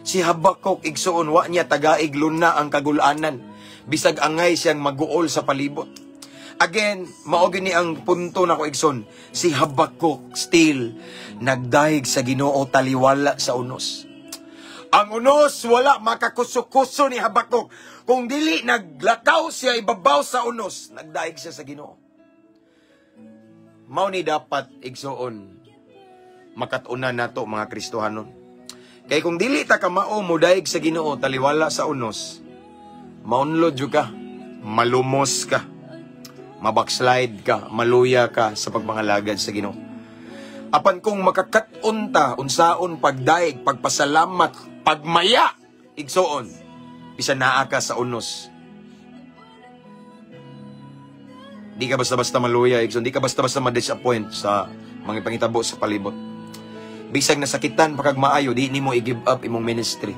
Si Habakuk, igsuon, wa niya tagaig luna ang kagulanan. Bisag angay siyang maguol sa palibot. Again, mao ni ang punto nako, igsoon. Si Habakuk still nagdayeg sa Ginoo taliwala sa unos. Ang unos wala makakuso-kuso ni Habakuk. Kung dili naglakaw siya ibabaw sa unos, nagdaig siya sa Ginoo. Mao ni dapat, igsoon, makat-unan nato mga Kristohanon. Kay kung dili ta kamao modaig sa Ginoo taliwala sa unos, maunlod jud ka, malumos ka, mabackslide ka, maluya ka sa pagmangalagad sa Ginoo. Apan kung makakat-on ta unsaon pagdaig, pagpasalamat, pagmaya, igsoon, bisan naa ka sa unos, di ka basta-basta maluya, igsoon, di ka basta-basta ma-disappoint sa mga pangitabo sa palibot. Bisag nasakitan pa kag maayo, di nimo i-give up imong ministry.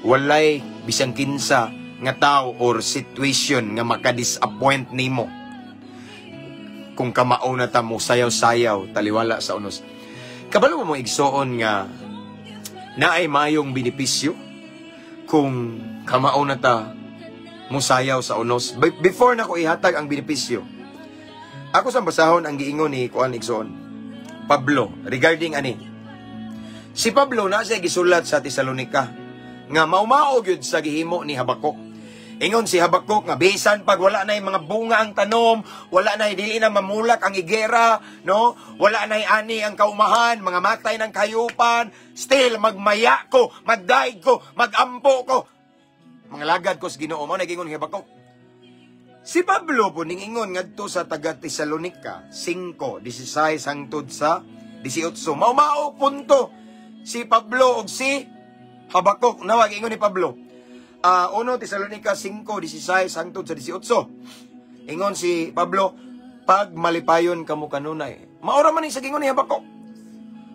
Walay bisang kinsa nga tao or situation nga maka-disappoint nimo kung kamao na ta mo sayaw-sayaw taliwala sa unos. Kabalo mo, igsoon, nga naay mayong benepisyo kung kamao na ta musayaw sa unos? Before na ko ihatag ang benepisyo, ako sa basahon ang giingon ni kuan, igsoon, Pablo, regarding ani. Si Pablo na siya gisulat sa Tesalonica nga maumao gyud sa gihimo ni Habakuk. Ingon si Habakuk nga bisan pag wala na mga bunga ang tanom, wala na, dili na mamulak ang igera, no? Wala na ani ang kaumahan, mga matay ng kayupan, still magmaya ko, magdaig ko, magampo ko. Mangalagad ko sa Ginoo. Mao na giingon ni Habakuk. Si Pablo po ning ingon ngadto sa taga Tesalonica 5:16 hangtod sa 18. Mao-mao punto si Pablo og si Habakuk. Nawag ingon ni Pablo. 1 Tesalonica 5:16 hangtod sa 18. Ingon si Pablo, "Pag malipayon kamo kanunay." Maora man ni sa gingon ni Habakuk.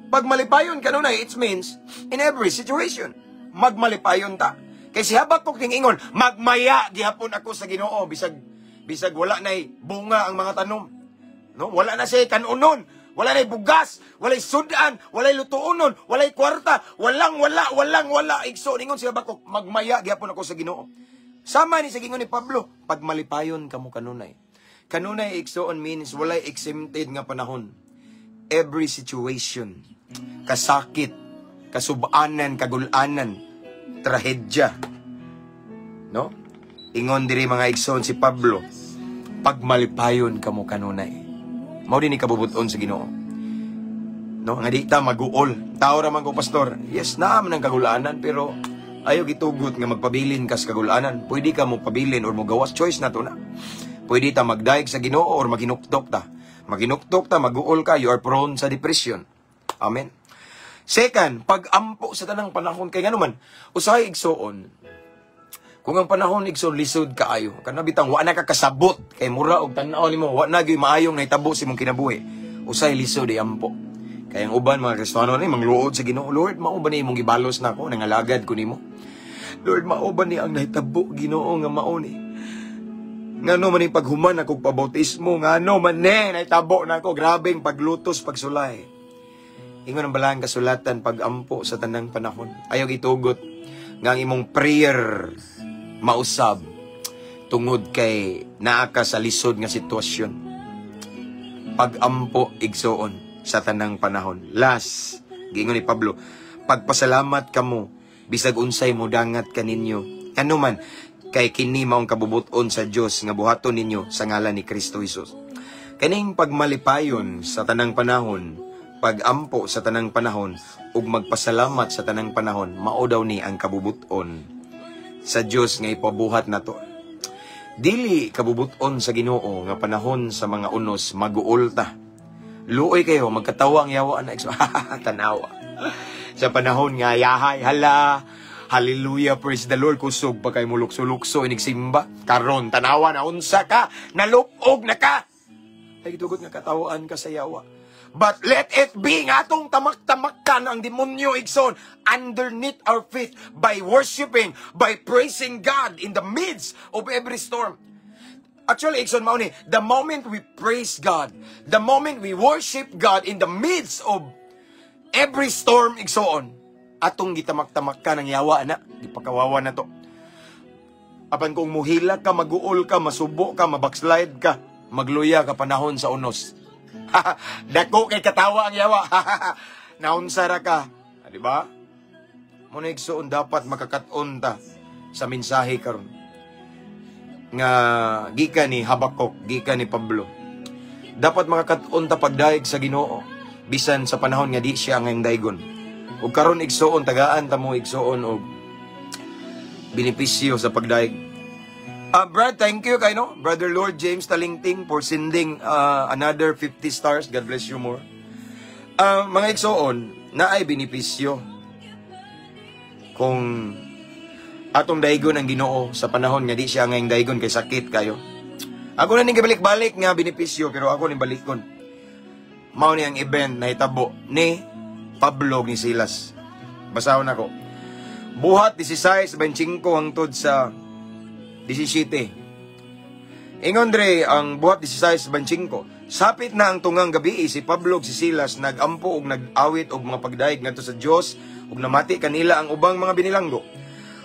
Pag malipayon kanunay, it means in every situation, magmalipayon ta. Kay si Habakuk ning ingon, "Magmaya gihapon ako sa Ginoo bisag bisag wala nay bunga ang mga tanom." No, wala na siya kanunon, wala nay bugas, walay sudan, walay lutuonon, walay kwarta, walang wala, walang wala. Igsoon, ingon si Habakuk, "Magmaya gihapon ako sa Ginoo." Sama ni sa gingon ni Pablo, "Pagmalipayon kamo kanunay." Kanunay, igsoon, means walay exempted nga panahon. Every situation, kasakit, kasubanan, kagulanan, trahedya. No? Ingon diri, mga igsoon, si Pablo, "Pagmalipayon kamo kanunay." Mao din ni kabubuton sa Ginoo. No, nga di ta maguol. Tao ra man ko, pastor. Yes, naa man ang kagulanan, pero ayo gitugot nga magpabilin ka sa kagulanan. Pwede ka mo pabilin or mo gawas, choice na to na. Pwede ta magdaig sa Ginoo or maginuktok ta. Maginuktok ta, maguol ka, you are prone sa depression. Amen. Second, pag-ampo sa tanang panahon kay ngano man usahay, igsoon, kung ang panahon, igsoon, lisod kaayo, kana bitang wa na ka kasabot kay mura og tan-aw nimo wa na gyud maayong nahitabo sa imong kinabuhi, usay lisod iampo. Kay ang uban mga Kristiyano ni mangluod sa Ginoo, "Lord, mao ba ni imong gibalos nako, nangalagad ko nimo? Lord, mao ba ni ang nahitabo, Ginoo, nga mao ni? Ngano man ni paghuman ako pabautismo, ngano man ni nahitabo nako, grabeng paglutos, pagsulay?" Ingon ang balaan kasulatan, pag-ampo sa tanang panahon. Ayaw gitugot nga ang imong prayer mausab tungod kay naa ka sa lisod nga sitwasyon. Pagampo, igsoon, sa tanang panahon. Last, giingon ni Pablo, pagpasalamat kamo bisag unsay mudangat kaninyo. Ano man, kay kini maong kabubuton sa Dios nga buhaton ninyo sa ngalan ni Kristo Jesus. Kaning pagmalipayon sa tanang panahon, pagampo sa tanang panahon, ug magpasalamat sa tanang panahon, mao daw ni ang kabubuton sa Dios nga ipabuhat nato. Dili kabubuton sa Ginoo nga panahon sa mga unos maguol ta. Luoy kayo magkatawa ang yawa na, tanawa. Sa panahon nga yahay hala, hallelujah, praise the Lord, kusog pa kay mulukso-lukso inigsimba. Karon tanawa na unsa ka, nalupog na ka. Ay gitugot nga katawaan ka sa yawa. But let it be nga atong tamak-tamakkan ang demonyo, igsoon, underneath our feet by worshiping, by praising God in the midst of every storm. Actually, igsoon, mao ni, the moment we praise God, the moment we worship God in the midst of every storm, igsoon, atong gitamak-tamakkan ang yawa na, di pa kawawa na to. Apan kung muhila ka, maguol ka, masubo ka, mabackslide ka, magluya ka panahon sa unos. Dako kay katawa ang yawa. Naunsa ra ka. Ah, di ba? Muna, igsoon, dapat makakaton ta sa mensahe karon nga gikan ni Habakuk, gikan ni Pablo. Dapat makakaton ta pagdayeg sa Ginoo bisan sa panahon nga di siya ang daygon. Ug karon, igsoon, tagaan ta mo, igsoon, og benepisyo sa pagdayeg. Brad, thank you kay no, Brother Lord James Talingting, for sending another 50 stars. God bless you more. Mga igsoon, naay benepisyo kung atong daygon ang Ginoo sa panahon nga di siya ngayong daygon kay sakit kayo. Ako na ning gibalik-balik nga benepisyo, pero ako ning balikon. Mao ni ang event na hitabo ni Pablo ni Silas. Basahon ako. Buhat 16:25 hangtod sa 17. Ingon dre ang Buhat 16:25. Sapit na ang tungang gabi, si Pablo ug si Silas nagampo og nag-awit og mga pagdayeg ngadto sa Dios ug namati kanila ang ubang mga binilanggo.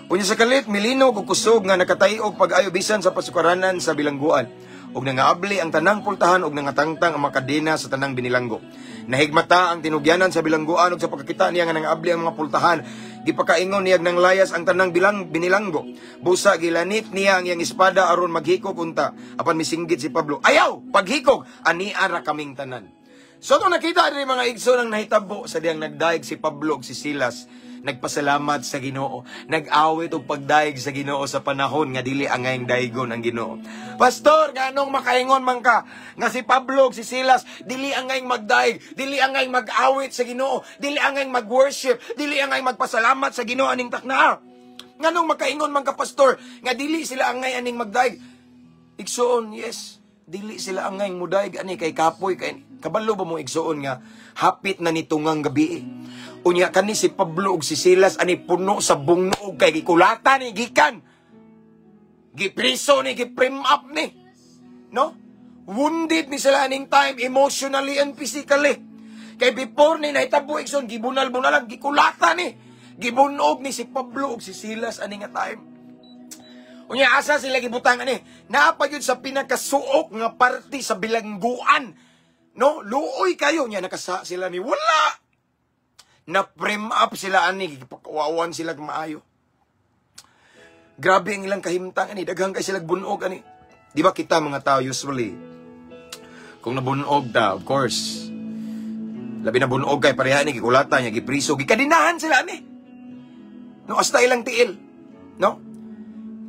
Unya sa kalit milinog og kusog nga nakatay-og pag-ayo bisan sa pasukaranan sa bilangguan. Ug nangaabli ang tanang pultahan ug nangatangtang ang mga kadena sa tanang binilanggo. Nahigmata ang tinugyanan sa bilangguan ug sa pagkakita niya nga nangaabli ang mga pultahan, gipakaingon niya nang layas ang tanang bilang binilanggo. Busa gilanit niya ang iyang espada aron maghikog unta. Apan misinggit si Pablo, "Ayaw, paghikog, ania ra kaming tanan." So itong nakita diri, mga igsoon, ang nahitabo sa diyang nagdayeg si Pablo ug si Silas, nagpasalamat sa Ginoo, nag-awit og pagdayeg sa Ginoo sa panahon nga dili angayng daygon ang Ginoo. "Pastor, nganong makaingon man ka nga si Pablo ug si Silas dili angayng magdayeg, dili angayng mag-awit sa Ginoo, dili angayng mag-worship, dili angayng magpasalamat sa Ginoo aning takna? Nganong makaingon man ka, pastor, nga dili sila angay aning magdayeg?" Igsoon, yes, dili sila angay mudayeg ani kay kapoy kay kabalo ba mo, igsoon, nga hapit na nitungang gabi? Unya kani si Pablo ug si Silas ani puno sa bungno kay gikulata ni gikan. Gipriso ni, gi-frame up ni. No? Wounded ni sila aning time emotionally and physically. Kay before ni nahitabo, igsoon, gibunal-bunal, gikulata ni. Gibunog ni si Pablo ug si Silas ani nga time. Unya asa sila gibutang ani? Naa pa gyud sa pinakasuok nga parte sa bilangguan. No? Luoy kayo nya nakasa sila ni wala. Na frame up sila ani, gipakawawan sila maayo. Grabe ang ilang kahimtang ani, daghan kay sila bunog ani. Di ba kita mga tao, usually kung nabunog ta, of course, labi na bunog kay pareha ni gikulata niya, gipriso, gikadinahan sila ani. No, hasta ilang tiil. No?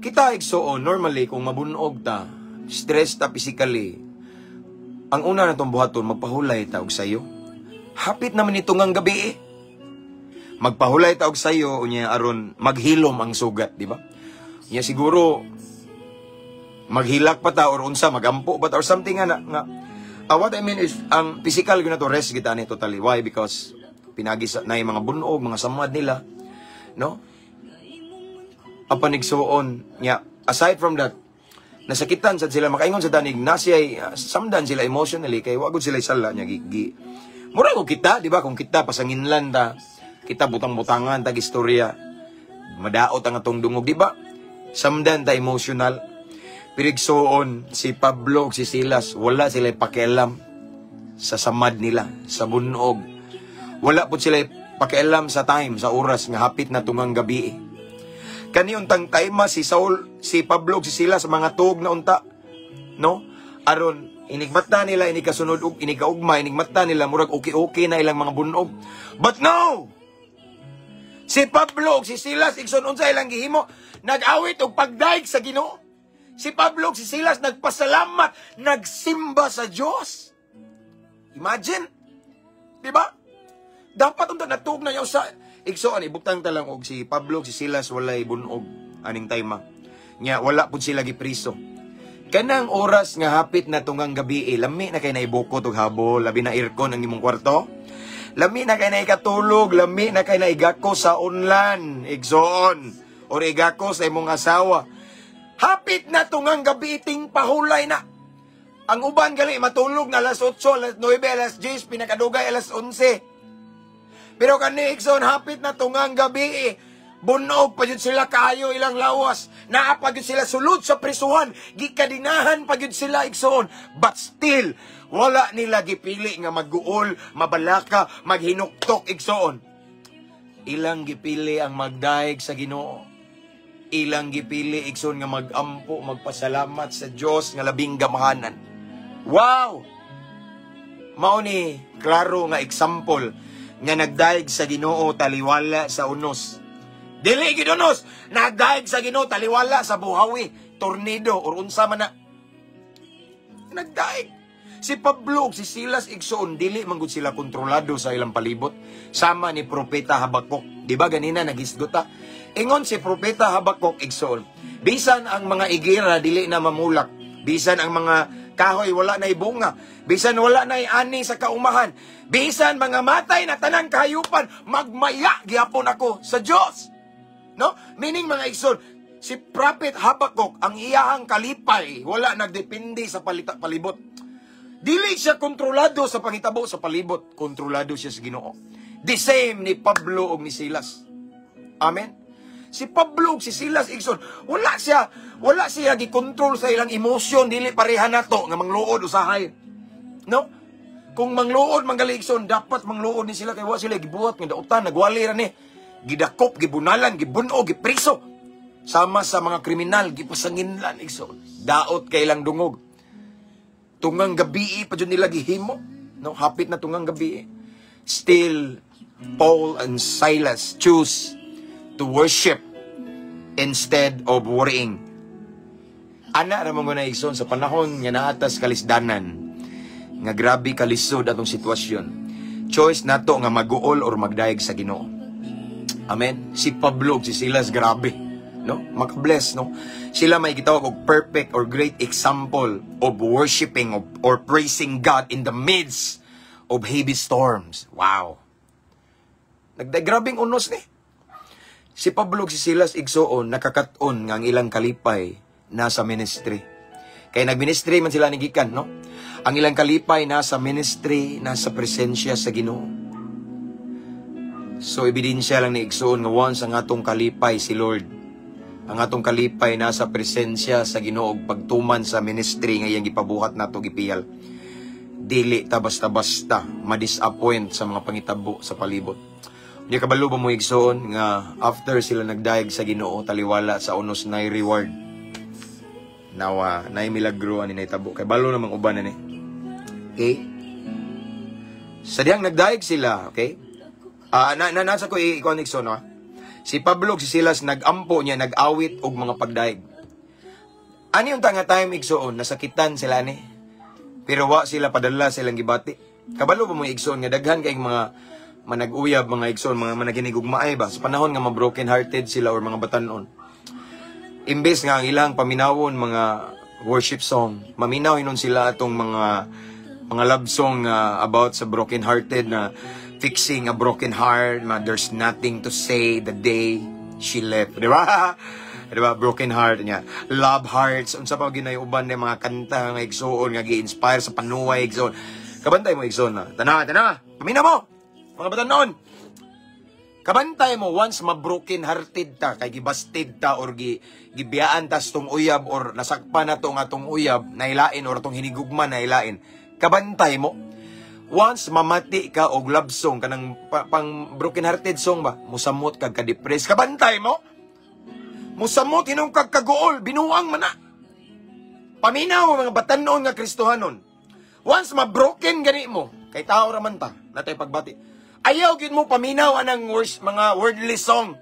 Kita, igsoon, normally kung mabunog ta, stress ta physically, ang una na itong buhaton, magpahulay ta og sayo. Hapit naman ito ngang gabi eh. Magpahulay ta og sayo, unya aron maghilom ang sugat, di ba? Unya siguro maghilak pa ta or unsa, magampo pa ta or something nga na, nga what I mean is ang physical gyud na to, rest kita ni totally. Why? Because pinagi sa na mga bunog, mga samad nila, no? Apan, igsuon nya, aside from that, nasakitan sad sila, makaingon sa tanig na siya, samdan sila emotionally kay wa gud sila sala nya gi, gi mura ko kita, di ba? Kung kita pasanginlan ta, kita butang-butangan tag istorya, madaot ang atong dungog, di ba? Samdan ta emotional. Pero igsoon, si Pablo ug si Silas, wala sila pakialam. Sa samad nila, sa bunog. Wala pud sila pakialam sa time, sa oras nga hapit na tungang gabi. Kani untang time si Saul, si Pablo, si sila sa mga tuog na unta. No? Aron inigmata nila inig kasunod og inig kaugma, inigmata nila murag okay-okay na ilang mga bunog. But no! Si Pablo ug si Silas, igsoon, unsa ilang gihimo? Nag-awit og pagdayeg sa Ginoo. Si Pablo ug si Silas nagpasalamat, nagsimba sa Dios. Imagine. Di ba? Dapat unta natuog na yaw sa igsoon, ibutang ta lang og si Pablo ug si Silas walay bunog aning time. Nya wala pud sila gipriso. Kanang oras nga hapit na tungang gabi, eh, lami na kay naibukot og habol, labi na aircon ang imong kwarto. Lami na kay naikatulog, lami na kay naigako sa unlan, igsoon, or igako sa imong asawa. Hapit na tungang gabi, ting pahulay na. Ang uban gali matulog na alas 8, alas 9, alas 10, pinakadugay alas 11. Pero kani, igsoon, hapit na tungang gabi eh. Bunog pa jud sila kaayo ilang lawas. Naa pa gyud sila sulod sa prisuhan. Gikadinahan pa gyud sila, igsoon. But still, wala nila gipili nga magguol, mabalaka, maghinuktok, igsoon. Ilang gipili ang magdayeg sa Ginoo. Ilang gipili, igsoon, nga magampo, magpasalamat sa Dios nga labing gamahanan. Wow! Mao ni klaro nga example nga nagdayeg sa Ginoo taliwala sa unos. Dili gid unos, nagdayeg sa Ginoo taliwala sa buhawi, tornado or unsa man na. Nagdayeg. Si Pablo ug si Silas, igsoon, dili man gud sila kontrolado sa ilang palibot. Sama ni Propeta Habakuk. Di ba ganina nagisgot ta? Ingon si Propeta Habakuk, igsoon, bisan ang mga igira dili na mamulak, bisan ang mga kahoy wala na ibunga, bisan wala na ani sa kaumahan, bisan mga matay na tanang kahayupan, magmaya gihapon ako sa Dios. No? Meaning, mga igsoon, si Prophet Habakuk, ang iyahang kalipay wala nagdepende sa palibot. Dili siya kontrolado sa pangitabo sa palibot, kontrolado siya sa Ginoo. The same ni Pablo ug ni Silas. Amen. Si Pablo ug si Silas, igsoon, wala siya gikontrol sa ilang emosyon, dili pareha nato nga mangluod usahay. No? Kung mangluod man gali, igsoon, dapat mangluod ni sila kay wa sila gibuhat nga dautan, nagwali ra ni. Gidakop, gibunalan, gibuno, gipriso. Sama sa mga kriminal, gipasanginlan, igsoon. Daot kay ilang dungog. Tungang gabi pa jud nila gihimo. No, hapit na tungang gabi. Still, Paul and Silas choose to worship instead of worrying. Ana ra man na, igsoon, sa panahon nga naa tas kalisdanan, nga grabe kalisod atong sitwasyon. Choice nato nga maguol or magdayeg sa Ginoo. Amen. Si Pablo ug si Silas, grabe, no? Makabless, no? Sila may gitawag og perfect or great example of worshiping or praising God in the midst of heavy storms. Wow. Nagdagrabing unos ni. Si Pablo ug si Silas, igsuon, nakakaton nga ang ilang kalipay nasa ministry. Kay nagministry man sila ni gikan, no? Ang ilang kalipay nasa ministry, nasa presensya sa Ginoo. So ebidensya lang ni, igsuon, nga once ang atong kalipay si Lord, ang atong kalipay nasa presensya sa Ginoo ug pagtuman sa ministry nga iyang gipabuhat nato, gipiyal. Dili ta basta-basta ma-disappoint sa mga pangitabo sa palibot. Unya kabalo ba mo, igsoon, nga after sila nagdayeg sa Ginoo taliwala sa unos, nay reward. Nawa, nay milagro ani nahitabo kay balo namang uban ani. Okay? Sa dihang nagdayeg sila, okay? Ah, na, na nasa ko i-ikuan, igsoon, no? Si Pablo ug si Silas nag-ampo niya, nag-awit og mga pagdayeg. Ani yung tanga time, igsoon, nasakitan sila ni. Pero wa sila padala sa ilang gibati. Kabalo ba mo, igsoon, nga daghan kay mga manag-uyab, mga igsoon, mga managinigugmaay ba sa panahon nga ma-broken hearted sila or mga batanon. Imbes nga ang ilang paminawon mga worship song, maminaw hinon sila atong mga love song nga about sa broken hearted na fixing a broken heart, ma, there's nothing to say the day she left. Di ba? Di ba? Broken heart niya. Love hearts. Unsa pa ginay uban ni mga kanta nga, igsoon, nga gi-inspire sa panuway, igsoon. Kabantay mo, igsoon na. Tana, tana. Pamina mo. Mga batanon. Kabantay mo once ma-broken hearted ta kay gibasted ta or gibiyaan ta sa tong uyab or nasakpan na to nga tong uyab nailain or tong hinigugma nailain. Kabantay mo. Once mamati ka og love song kanang pang broken hearted song ba, musamot kag ka-depress, kabantay mo. Musamot hinong kag kaguol, binuang man na. Paminaw mga batanon nga Kristohanon. Once ma-broken gani mo, kay tao ra man ta, natay pagbati. Ayaw gyud mo paminaw anang words, mga worldly song.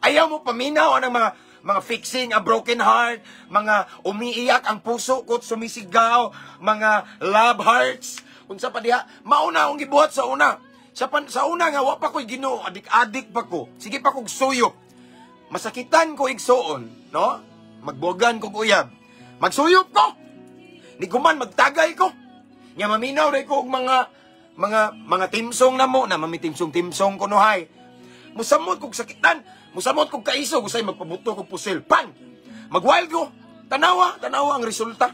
Ayaw mo paminaw anang mga fixing a broken heart, mga umiiyak ang puso ko sumisigaw, mga love hearts. Unsa pa diha? Mauna akong gibuhat sa una. Sa una nga wa pa ko'y Ginoo, adik-adik pa ko. Sige pa kog suyop. Masakitan ko igsuon, no? Magbuwagan kog uyab. Magsuyop ko. Ni guman magtagay ko. Nya maminaw ray ko og mga theme song na mo na mami theme song ko no hay. Musamot kog sakitan, musamot kog kaisog, usay magpabuto kog pusil. Pang! Magwild ko. Tanawa, tanawa ang resulta.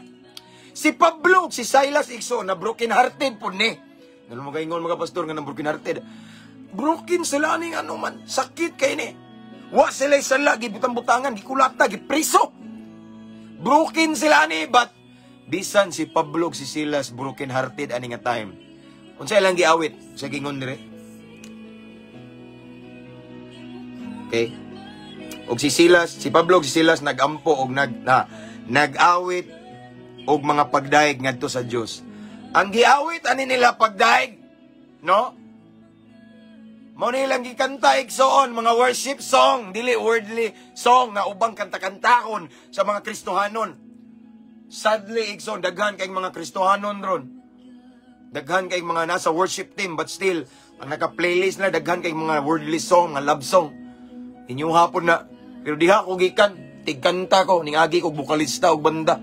Si Pablo, si Silas igsoon na broken hearted po ni. Ngano magaingon mga pastor nga nang broken hearted. Broken sila ning ano man, sakit kay ni. Wa sila sala gibutang-butangan, gikulata, gipriso. Broken sila ni, but bisan si Pablo si Silas broken hearted ani nga time. Unsa ilang giawit sa gingon dire? Okay. Og si Silas, si Pablo si Silas nagampo og nag-awit og mga pagdaig ngadto sa Dios. Ang giawit ani nila pagdaig, no? Mao nilang gikanta igsoon mga worship song, dili worldly song nga ubang kanta-kantakon sa mga Kristohanon. Sadly igsoon daghan kay mga Kristohanon ron. Daghan kay mga nasa worship team, but still ang naka-playlist na daghan kay mga worldly song, mga love song. Inyo hapon na. Pero diha ko gikan, tigkanta ko, ningagi ko vokalista og banda.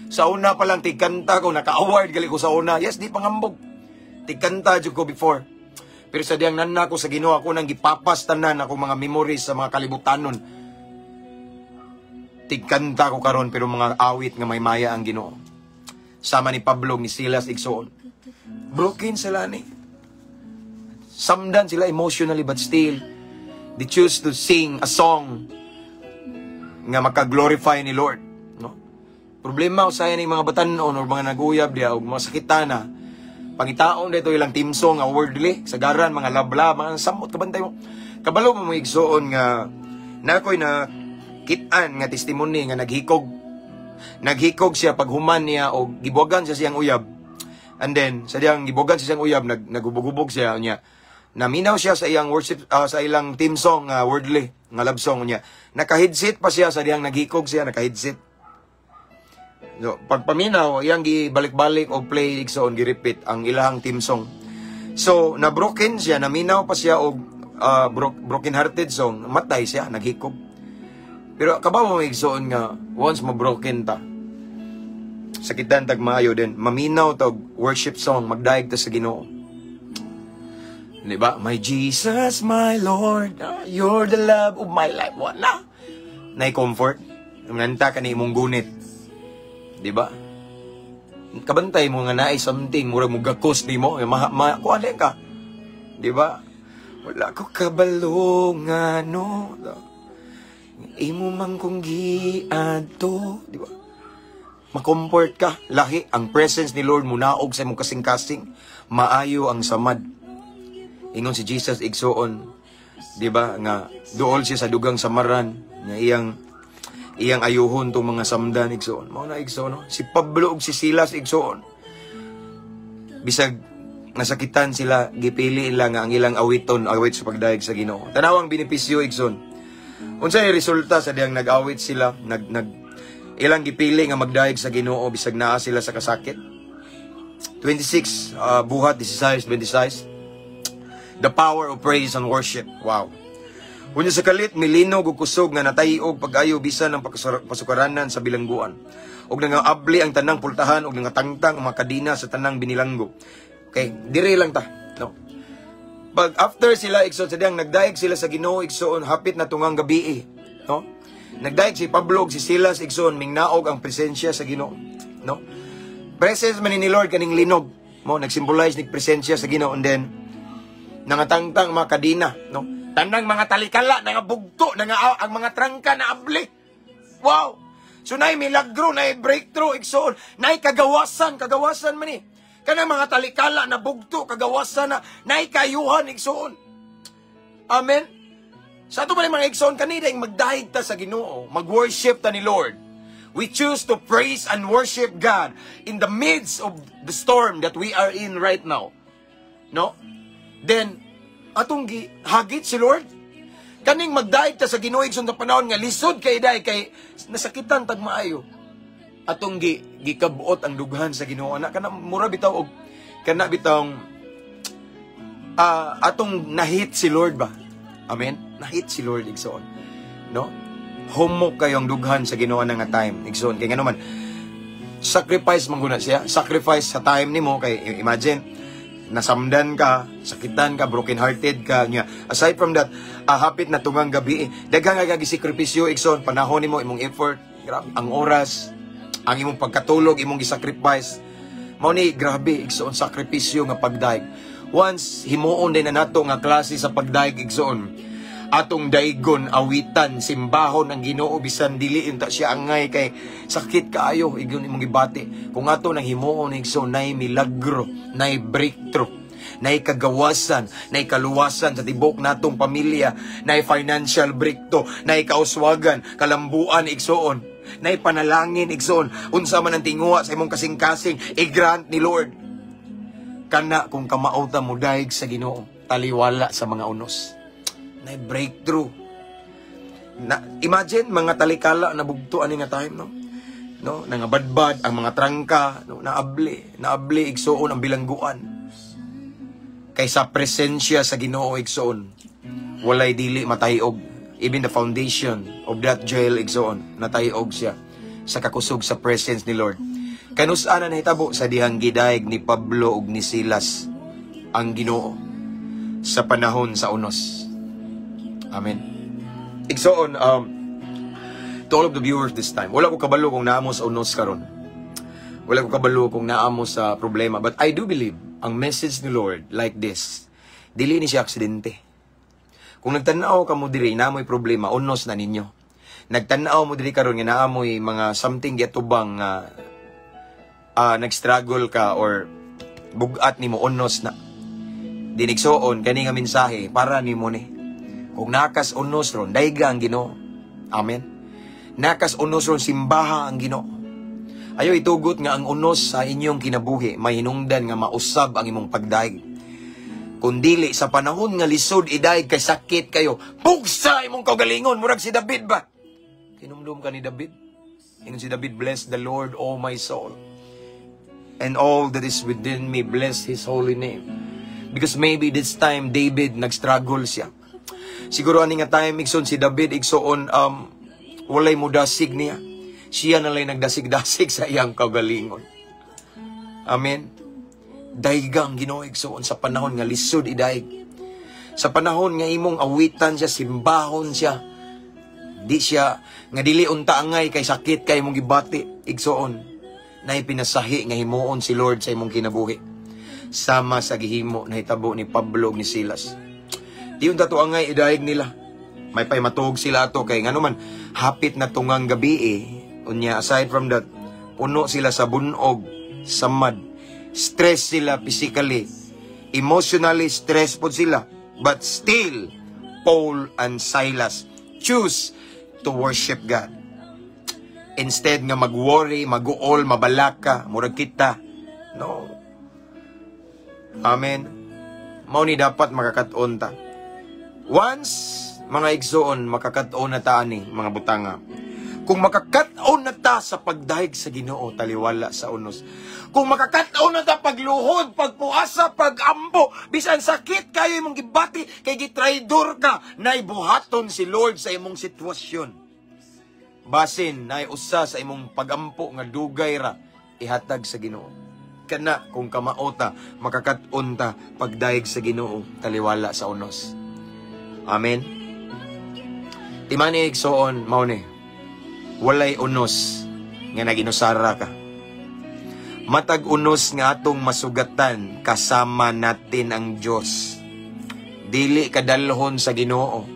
Sa una pa lang tigkanta ko, naka-award gali ko sa una. Yes, di pangambog. Tigkanta jud ko before. Pero sa diyang nana ko sa Ginoo, ako nang gipapas tanan ako mga memories sa mga kalibutanon. Tigkanta ko karon pero mga awit nga may maya ang Ginoo. Sama ni Pablo ni Silas igsoon. Broken sila ni. Samdan sila emotionally, but still they choose to sing a song nga maka-glorify ni Lord, no? Problema usahay ni mga batanon or mga naguyab diha og mga sakitana. Pangitaon dito ilang team song nga worldly, sagaran mga labla, mga samot kabantay mo. Kabalo mo mga igsoon nga nakoy na kit-an nga testimony nga naghikog. Naghikog siya paghuman niya og gibuwagan siya siyang uyab. And then sa diyang gibuwagan siya siyang uyab, nagubog-hubog siya niya. Naminaw siya sa iyang worship sa ilang team song nga worldly nga love song niya. Naka-headset pa siya sa diyang naghikog siya, naka-headset. So, pagpaminaw, iyang gibalik-balik og play igsoon, gi-repeat ang ilahang team song. So, na-broken siya, naminaw pa siya og broken hearted song, matay siya, naghikog. Pero kabaw mo igsoon nga once mo broken ta, sakitan tag maayo din, maminaw tag worship song, magdaig ta sa Ginoo. Di ba? My Jesus, my Lord, you're the love of my life. Wala. Nay comfort. Nanta ka ni imong gunit. Di ba? Kabantay mo nga naay something, murag mo gakos ni mo, kuha din ka. Di ba? Wala ko kabalo nga no. Imo man kong giadto, di ba? Makomfort ka. Lahi ang presence ni Lord munaog sa imong kasing-kasing. Maayo ang samad. Ingon si Jesus igsuon, di ba, nga duol siya sa dugang samaran nga iyang ayuhon tong mga samdan igsuon. Mao na igsuon, no? Si Pablo ug si Silas igsuon. Bisag nasakitan sila, gipili nila nga ang ilang awiton, awit sa pagdayeg sa Ginoo. Tanawang benepisyo igsuon. Unsay resulta sa diyang nag-awit sila, nag nag ilang gipili nga magdayeg sa Ginoo bisag naa sila sa kasakit. 26 buhat 16 26. The power of praise and worship. Wow. Unya sa kalit milinog og kusog nga natay-og pag-ayo bisan ang pasukaranan sa bilangguan. Og nangaabli ang tanang pultahan og nangatangtang ang mga kadina sa tanang binilanggo. Okay, dire lang ta, no. Pag after sila igsoon sa diyang nagdaig sila sa Ginoo igsoon hapit na tungang gabi, no? Nagdaig si Pablo ug si Silas igsoon mingnaog ang presensya sa Ginoo, no? Presence man ni Lord kaning linog, mo nagsymbolize nig presensya sa Ginoo, and then nangatangtang mga kadina, no? Tanang mga talikala, nangabugto, ang mga trangka na abli. Wow! So naay milagro, naay breakthrough igsoon, naay kagawasan, kagawasan man ni. Kanang mga talikala na bugto kagawasan na naikayuhan, igsoon. Amen. Sa ato man, mga igsoon, kanina yung magdayeg ta sa Ginoo, mag-worship ta ni Lord. We choose to praise and worship God in the midst of the storm that we are in right now. No? Then, atong hagit si Lord. Kaning magdayeg ta sa Ginoo, igsoon, sa panahon nga lisod kay day kay nasakitan tag maayo. Atong gikabuot ang dughan sa Ginoo na kana mura bitaw og kana bitawng atong nahit si Lord ba. Amen. Nahit si Lord, igsoon. No? Humok kayong dughan sa Ginoo na nga time, igsoon. Kay ngano man, sacrifice man guna siya. Sacrifice sa time nimo kay imagine nasamdan ka, sakitan ka, broken hearted ka nya. Aside from that, hapit na tungang gabi. Daghan nga gisakripisyo, igsoon, panahon nimo, imong effort, grabe, ang oras, ang imong pagkatulog, imong gisacrifice. Mao ni grabe, igsoon, sakripisyo nga pagdayeg. Once himuon din na nato nga klase sa pagdayeg, igsoon, atong daygon, awitan, simbahon ang Ginoo bisan dili unta siya angay kay sakit kaayo igon imong gibati. Kung ato nang himuon, igsoon, nay milagro, nay breakthrough, nay kagawasan, nay kaluwasan sa tibok natong pamilya, nay financial breakthrough, nay kauswagan, kalambuan, igsoon, nay panalangin, igsoon. Unsa man ang tinguha sa imong kasing-kasing, i-grant ni Lord. Kana kung kamao ta mo dayeg sa Ginoo, taliwala sa mga unos. Na breakthrough. Na, imagine mga talikala na bugto ani nga time, no? No, nangabadbad ang mga trangka, no, naabli, naabli, igsoon, ang bilangguan. Kay sa presensya sa Ginoo, igsoon, walay dili matayog. Even the foundation of that jail, igsoon, natayog siya sa kakusog sa presence ni Lord. Kanus-a na nahitabo? Sa dihang gidayeg ni Pablo ug ni Silas ang Ginoo sa panahon sa unos. Amen. Igsoon, to all of the viewers this time, wala ko kabalo kung naa mo sa unos karon. Wala ko kabalo kung naa mo sa problema. But I do believe, ang message ni Lord like this, dili ni siya aksidente. Kung nagtanaw ka mo diri, naa mo'y problema, unos na ninyo. Nagtanaw mo diri karon nga naa mo'y mga something giatubang nga nag-struggle ka or bugat nimo, unos na. Then igsoon, kani nga mensahe para nimo ni. Kung naa kas unos ron, dayga ang Ginoo. Amen. Naa kas unos ron, simbaha ang Ginoo. Ayo itugot nga ang unos sa inyong kinabuhi may hinungdan nga mausab ang imong pagdayeg. Kung dili, sa panahon nga lisod idayeg kay sakit kayo, pugsa imong kaugalingon, murag si David ba? Kinumdum ka ni David? Ingon si David, "Bless the Lord, O my soul. And all that is within me, bless His holy name." Because maybe this time, David, nag-struggle siya. Siguro ani nga time, igsoon, si David, igsoon, walay mudasig niya. Siya na lang nagdasig-dasig sa iyang kaugalingon. Amen. Dayga ang Ginoo, igsoon, sa panahon nga lisod idayeg. Sa panahon nga imong awitan siya, simbahon siya. Di siya nga dili unta angay kay sakit kay imong gibati, igsoon. Nay pinasahi nga himuon si Lord sa imong kinabuhi. Sama sa gihimo nahitabo ni Pablo ug ni Silas. Di unta to angay idayeg nila. May pay matuog sila ato kay ngano man hapit na tungang gabi eh. Unya, aside from that, puno sila sa bunog, samad. Stress sila physically. Emotionally stress pod sila. But still, Paul and Silas choose to worship God. Instead nga mag-worry, mag-uol, mabalaka, murag kita. No. Amen. Mao ni dapat makakat-on ta. Once, mga igsoon, makakat-on na ta ani, mga butanga. Kung makakat-on na ta sa pagdayeg sa Ginoo, taliwala sa unos. Kung makakat-on na ta pagluhod, pagpuasa, pagampo, bisan sakit kayo imong gibati, kay gitraidor ka, naibuhaton si Lord sa imong sitwasyon. Basin, nay usa sa imong pagampo nga dugay ra, ihatag sa Ginoo. Kana kung kamao ta, makakat-on ta pagdayeg sa Ginoo, taliwala sa unos. Amen. Timani, igsoon, mao ni. Walay unos nga naginusara ka. Matag unos nga atong masugatan, kasama natin ang Diyos. Dili ka dalhon sa Ginoo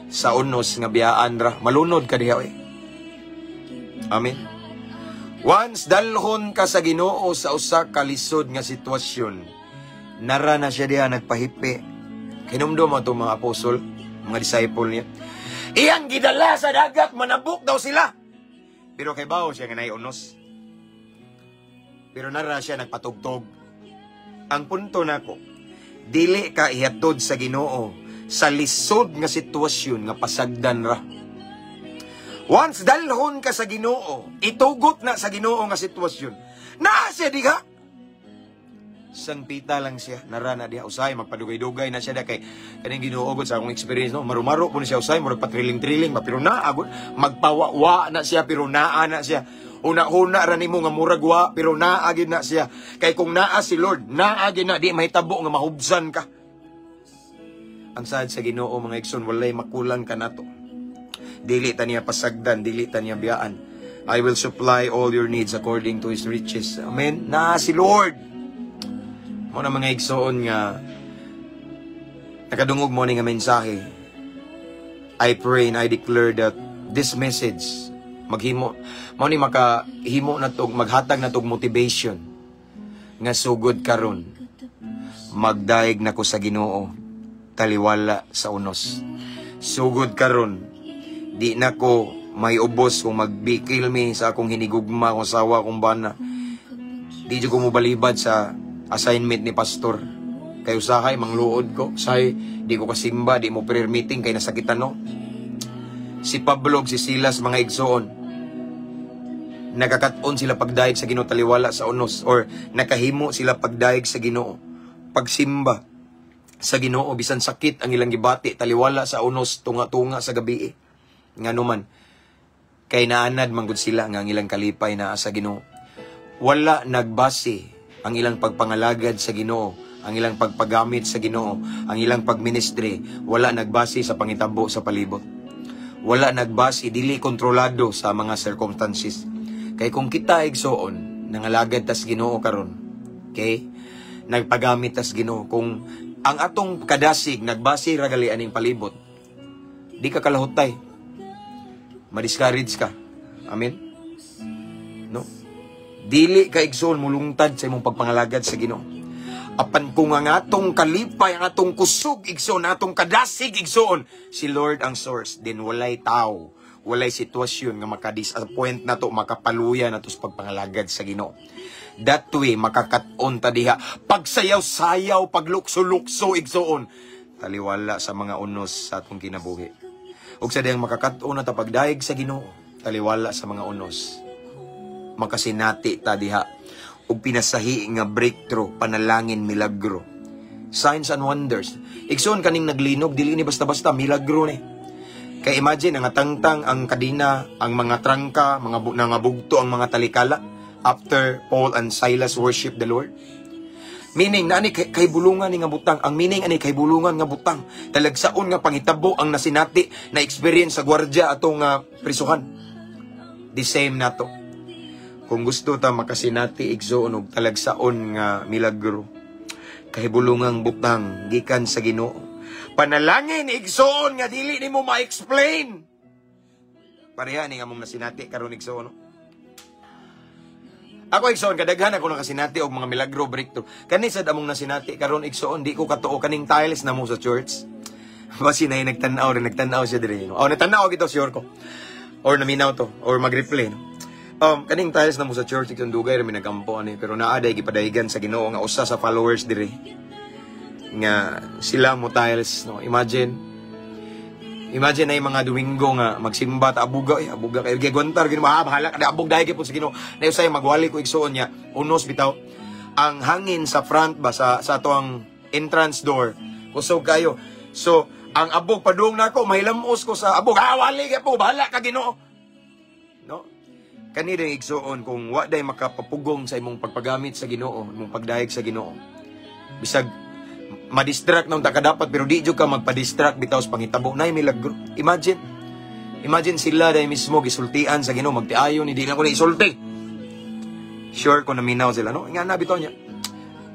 sa unos nga biyaan ra. Malunod ka diha eh. Amen. Once dalhon ka sa Ginoo sa usa ka lisod nga sitwasyon, nara na siya diha nagpahipi. Hinumdum ato mga apostol, mga disciple niya. Iyang gidala sa dagat, manabok daw sila. Pero kay bawo siya nga unos. Pero nara siya nagpatugtog. Ang punto nako, dili ka ihatod sa Ginoo sa lisod nga sitwasyon nga pasagdan ra. Once dalhon ka sa Ginoo, itugot na sa Ginoo nga sitwasyon. Naa siya diha. Sangpita lang siya, nara na diha usay magpadugay-dugay na siya da kay kaning Ginoo gud sa akong experience, no, marumaro po ni siya usay, murag patriling-triling ba, pero naa gud magpawa na siya, pero naa na siya. Una-una ra nimo nga murag wa, pero naa gid na siya. Kay kung naa si Lord, naa gid na, di mahitabo nga mahubsan ka. Ang saad sa Ginoo, mga igsoon, walay makulang kanato. Dili ta niya pasagdan, dili ta niya biyaan. I will supply all your needs according to His riches. Amen. Na si Lord. Mo na, mga igsoon nga nakadungog mo ni nga mensahe. I pray and I declare that this message maghimo mao ni makahimo na tog maghatag na tog motivation nga sugod karon magdayeg nako sa Ginoo taliwala sa unos. Sugod karon, di na ko may ubos kung magbikil mi sa akong hinigugma kung sawa kong bana. Di jud ko mobalibad sa assignment ni pastor. Kay usahay mangluod ko, usahay di ko kasimba, di mo prayer meeting kay nasakitan, no. Si Pablo ug si Silas, mga igsoon, nakakat-on sila pagdayeg sa Ginoo taliwala sa unos or nakahimo sila pagdayeg sa Ginoo, pagsimba sa Ginoo bisan sakit ang ilang gibati, taliwala sa unos tunga-tunga sa gabi. Ngano man? Kay naanad man gud sila nga ang ilang kalipay naa sa Ginoo. Wala nagbase ang ilang pagpangalagad sa Ginoo, ang ilang pagpagamit sa Ginoo, ang ilang pagministry, wala nagbase sa pangitabo sa palibot. Wala nagbase, dili kontrolado sa mga circumstances. Kay kung kita, igsoon, nangalagad tas Ginoo karon, okay? Nagpagamit tas Ginoo, kung ang atong kadasig nagbase ra gali aning palibot, di ka kalahutay. Ma-discourage ka. Amen? No? Dili ka, igsoon, mulungtad sa imong pagpangalagad sa Ginoo. Apan kung ang atong kalipay, ang atong kusog, igsoon, ang atong kadasig, igsoon, si Lord ang source, then walay tao, walay sitwasyon nga makadisappoint na to, makapaluya na to sa pagpangalagad sa Ginoo. That way, makakat-on ta diha. Pagsayaw-sayaw, paglukso-lukso, igsoon, taliwala sa mga unos sa atong kinabuhi. Ug sa diyang makakat-on na ta pagdayeg sa Ginoo, taliwala sa mga unos, makasinati ta diha og pinasahi nga breakthrough, panalangin, milagro. Signs and wonders. Igsoon, kaning naglinog, dili ni basta-basta, milagro ni. Kay imagine, ang atangtang, ang kadina, ang mga trangka, mga nangabugto ang mga talikala after Paul and Silas worship the Lord. Meaning, na ani kay bulungan ni nga butang. Ang meaning ani kay bulungan nga butang. Talagsaon nga pangitabo ang nasinati na experience sa gwardya atong prisuhan. The same nato. Kung gusto ta makasinati, igsoon, og talagsaon nga milagro, kahibulungang butang gikan sa Ginoo. Panalangin, igsoon, nga dili nimo ma-explain. Pareha ni nga mong nasinati karon, igsoon, no? Ako, igsoon, kadaghan ako nakasinati og mga milagro, breakthrough. Kani sad among nasinati karon, igsoon, di ko katuo kaning tiles na mo sa church. Basi na nagtan-aw rin, nagtan-aw siya diri. No? Oh, nagtan-aw gito sure ko. Or naminaw to, or mag-replay, no? Kaning tiles na mo sa church, itong dugay ra mi nagampo ani, pero naa day gipadayigan sa Ginoo nga usa sa followers diri nga sila mo tiles, no. Imagine, imagine na yung mga Domingo nga magsimba ta, abuga eh, abuga kay gigwantar gid, ah, bahala ka, abog dahil gyud sa Ginoo. Na usay magwali ko, igsuon niya, unos bitaw. Ang hangin sa front ba sa ato ang entrance door, kusog kayo. So, ang abog padung nako, mahilamos ko sa abog. Ah, wali gyud po, bahala ka, Ginoo. No? Kani rin, igsuon, kung wa day makapapugong sa imong pagpagamit sa Ginoo, imong pagdayeg sa Ginoo. Bisag ma-distract na unta ka dapat, pero di jud ka magpa-distract bitaw sa pangitabo nay milagro. Imagine. Imagine sila dahil mismo gisultian sa Ginoo, magtiayon, hindi lang ko na isulti. Sure ko naminaw sila, no? Nga na bitaw niya.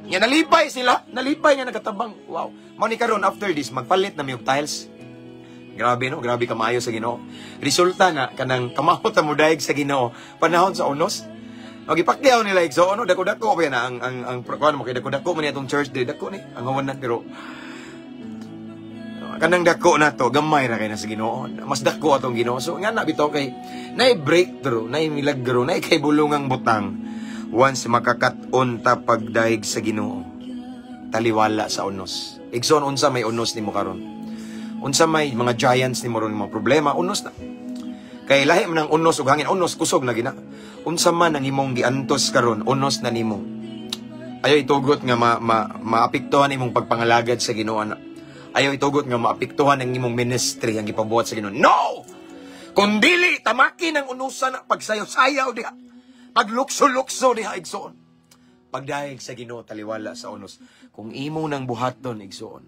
Nga nalipay sila, nalipay nga nagatabang. Wow. Mao ni karon after this magpalit na mi og tiles. Grabe, no, grabe ka maayo sa Ginoo. Resulta na kanang kamao ta mo dayeg sa Ginoo panahon sa unos. O gipakyaw nila, igsoon, no, dako-dako pa na ang kuan mo kay dako-dako man atong church diri, dako ni ang hawanan, pero kanang dako na to, gamay ra kay na sa Ginoo. Mas dako atong Ginoo. So nga na bitaw kay nay breakthrough, nay milagro, nay kay bulungang butang once makakat-on ta pagdayeg sa Ginoo. Taliwala sa unos. Igsoon, unsa may unos nimo karon? Unsa may mga giants nimo ron, mga problema, unos na. Kay lahi man ang unos ug hangin, unos kusog na gina. Unsa man ang imong giantos karon, unos na nimo. Ayaw itugot nga maapektuhan imong pagpangalagad sa Ginoo. Ayaw itugot nga maapektuhan ang imong ministry, ang gipabuhat sa Ginoo. No! Kung dili, tamakin ang unusan na pagsayaw-sayaw diha. Paglukso-lukso diha, igsoon. Pagdayeg sa Ginoo, taliwala sa unos. Kung imo nang buhaton, igsoon,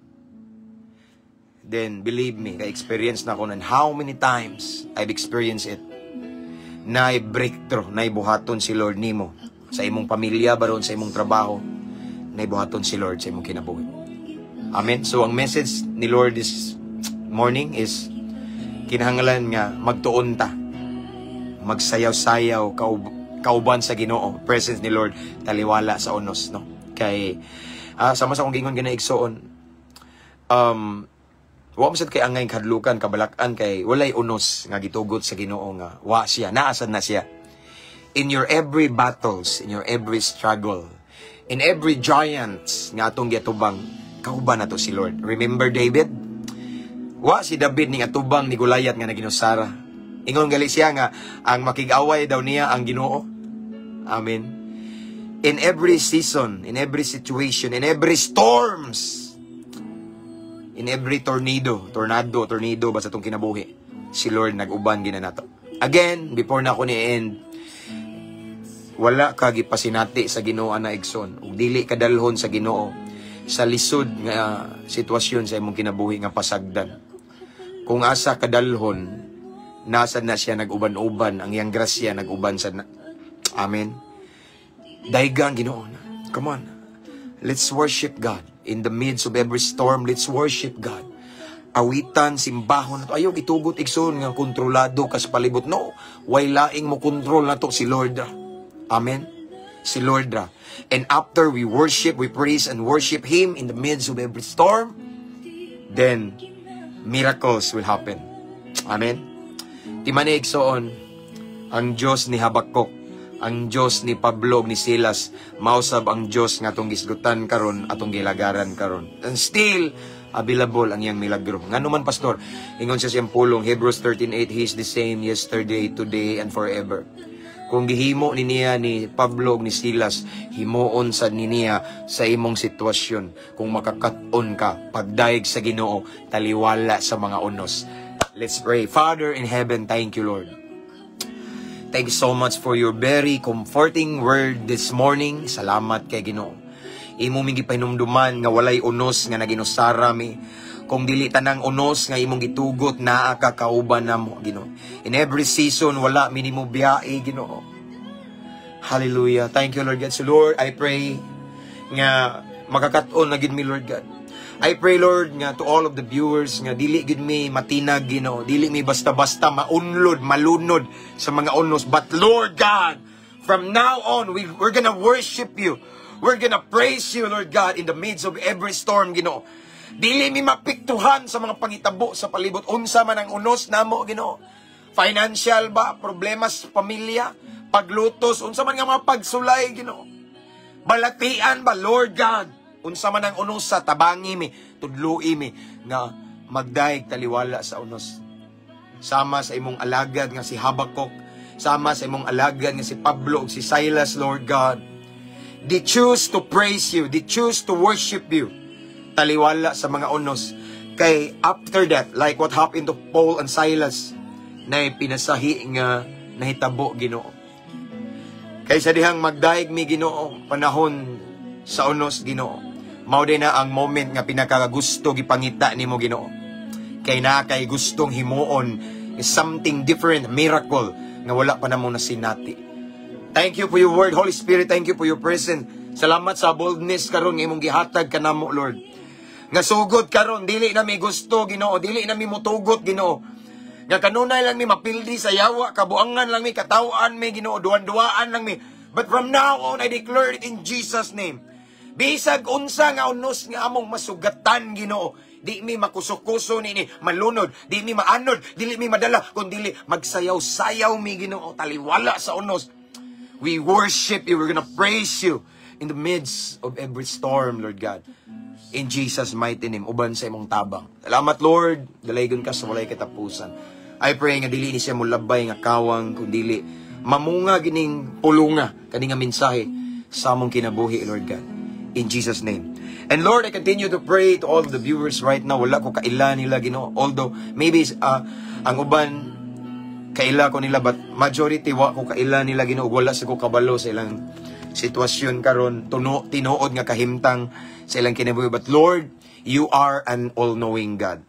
then believe me, kay experience na ko and how many times I've experienced it. Na breakthrough, na buhaton si Lord nimo sa imong pamilya, baron sa imong trabaho, na buhaton si Lord sa imong kinabuhi. Amen. So ang message ni Lord this morning is kinahanglan nga magtuon ta. Magsayaw-sayaw kauban sa Ginoo, presence ni Lord, taliwala sa unos, no. Kay sama sa akong gingon gana, igsoon. Wa mo sad kay angay kadlukan, kabalakan, kay walay unos nga gitugot sa Ginoo nga wa siya, naa sad na siya. In your every battles, in your every struggle, in every giants nga atong giatubang, kauban na to si Lord. Remember David? Wa si David ning atubang ni Goliath nga naginusara. Ingon gali siya nga ang makig-away daw niya ang Ginoo. Amen. In every season, in every situation, in every storms, in every tornado, tornado, tornado ba sa itong kinabuhi, si Lord nag-uban gina nato. Again, before na ako ni end, wala ka gipasinati sa Ginoo na, igsoon. Ug dili ka dalhon sa Ginoo sa lisod nga sitwasyon sa imong kinabuhi nga pasagdan. Kung asa ka dalhon, nasa na siya nag-uban-uban, ang iyang grasya nag-uban sa na. Amen. Dayga ang Ginoo. Come on. Let's worship God. In the midst of every storm, let's worship God. Awitan, simbahon na to. Ayaw itugot, igsoon, nga kontrolado ka sa palibot. No, way laing mo kontrol na to, si Lord ra. Amen. Si Lord ra. And after we worship, we praise and worship Him in the midst of every storm, then miracles will happen. Amen. Timani, igsoon, ang Diyos ni Habakuk, ang Diyos ni Pablo ug ni Silas, mausab ang Diyos nga atong gisgutan karon, atong gilagaran karon. And still available ang iyang milagro. Ngano man, Pastor? Ingon siya siyang pulong, Hebrews 13:8, "He is the same yesterday, today, and forever." Kung gihimo ni niya ni Pablo ug ni Silas, himuon sad ni niya sa imong sitwasyon kung makakat-on ka pagdayeg sa Ginoo taliwala sa mga unos. Let's pray. Father in heaven, thank you, Lord. Thank you so much for your very comforting word this morning. Salamat kay Ginoo. Imo ming gipahinumduman nga walay unos nga naginusara mi. Kung dili tanang unos nga imong gitugot, naa ka kauban namo, Ginoo. In every season, wala mi nimo biyae, Ginoo. Hallelujah. Thank you, Lord God. So Lord, I pray nga makakat-on na gid mi, Lord God. I pray, Lord, nga to all of the viewers nga dili gid mi matinag, Ginoo. Dili mi basta-basta maunlod, malunod sa mga unos. But Lord God, from now on, we're gonna worship you. We're gonna praise you, Lord God, in the midst of every storm, Ginoo. Dili mi mapiktuhan sa mga pangitabo sa palibot. Unsa man ang unos namo, Ginoo. Financial ba, problema sa pamilya, paglutos, unsa man nga mga pagsulay, Ginoo. Balatian ba, Lord God? Unsa man ang unos sa tabangi mi, tudloi mi nga magdayeg taliwala sa unos. Sama sa imong alagad nga si Habakuk, sama sa imong alagad nga si Pablo ug si Silas, Lord God. They choose to praise you, they choose to worship you. Taliwala sa mga unos. Kay after that, like what happened to Paul and Silas, na pinasahi nga nahitabo, Ginoo. Kay sa dihang magdayeg mi, Ginoo, panahon sa unos, Ginoo. Mao din na ang moment nga pinakagusto gipangita nimo, Ginoo. Kay naa kay gustong himuon something different, miracle nga wala pa namo nasinati. Thank you for your word, Holy Spirit. Thank you for your presence. Salamat sa boldness karon nga imong gihatag kanamo, Lord. Nga sugod karon dili na mi gusto, Ginoo, dili na mi mutugot, Ginoo. Nga kanunay lang mi mapildi sa yawa, kabuangan lang mi, katawan mi, Ginoo, duwan-duwaan lang mi. But from now on, I declare it in Jesus' name. Bisag unsa nga unos nga among masugatan, Ginoo, di mi makuso-kuso nini, malunod, di mi maanod, dili mi madala, kun dili magsayaw-sayaw mi, Ginoo, taliwala sa unos. We worship you. We're gonna praise you in the midst of every storm, Lord God. In Jesus' mighty name, uban sa imong tabang. Salamat, Lord. Dalaygon ka sa walay katapusan. I pray nga dili ni siya mulabay nga kawang, kung dili mamunga gining pulunga, kani nga mensahe sa among kinabuhi, Lord God. In Jesus' name. And Lord, I continue to pray to all of the viewers right now. Wala ko kaila nila, Ginoo. Although, maybe ang uban, kaila ko nila, but majority wa ko kaila nila, Ginoo. Wala sa ko kabalo sa ilang sitwasyon karon, tuno tinuod nga kahimtang sa ilang kinabuhi. But Lord, you are an all-knowing God.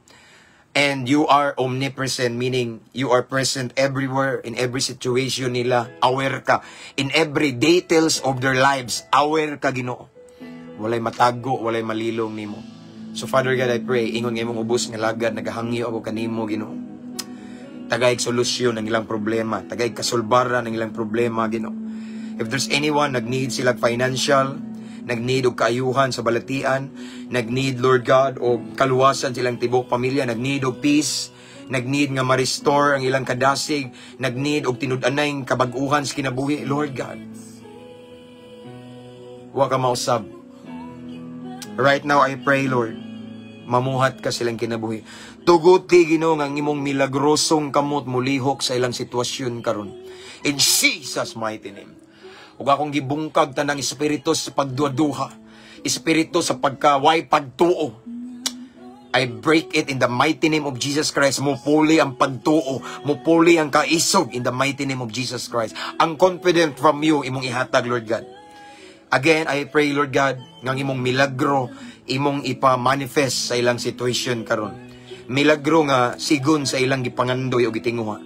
And you are omnipresent, meaning you are present everywhere, in every situation nila. Aware ka. In every details of their lives, aware ka, Ginoo. Walay matago, walay malilong nimo. So Father God, I pray, ingon nga imong ubos nga lagad, nagahangyo ako kanimo, Ginoo. Tagaig solusyon ng ilang problema, tagaig kasulbaran ng ilang problema, Ginoo. If there's anyone nag-need sila financial, nag-need og kaayuhan sa balatian, nag-need, Lord God, og kaluwasan silang tibok pamilya, nag-need og peace, nag-need nga ma-restore ang ilang kadasig, nag-need og tinud-anay kabag-uhan sa kinabuhi, Lord God. Wa ka mausab. Right now, I pray, Lord, mamuhat ka silang kinabuhi. Tuguti, Ginoo, nga ang imong milagrosong kamot mulihok sa ilang sitwasyon karon. In Jesus' mighty name. Ug akong gibungkag tanang espiritu sa pagduha-duha, espiritu sa pagkaway pagtuo. I break it in the mighty name of Jesus Christ. Mupuli ang pagtuo, mupuli ang kaisog in the mighty name of Jesus Christ. Ang confident from you imong ihatag, Lord God. Again, I pray, Lord God, nga ang imong milagro imong ipa-manifest sa ilang situation karon. Milagro nga sigon sa ilang gipangandoy o gitinguha.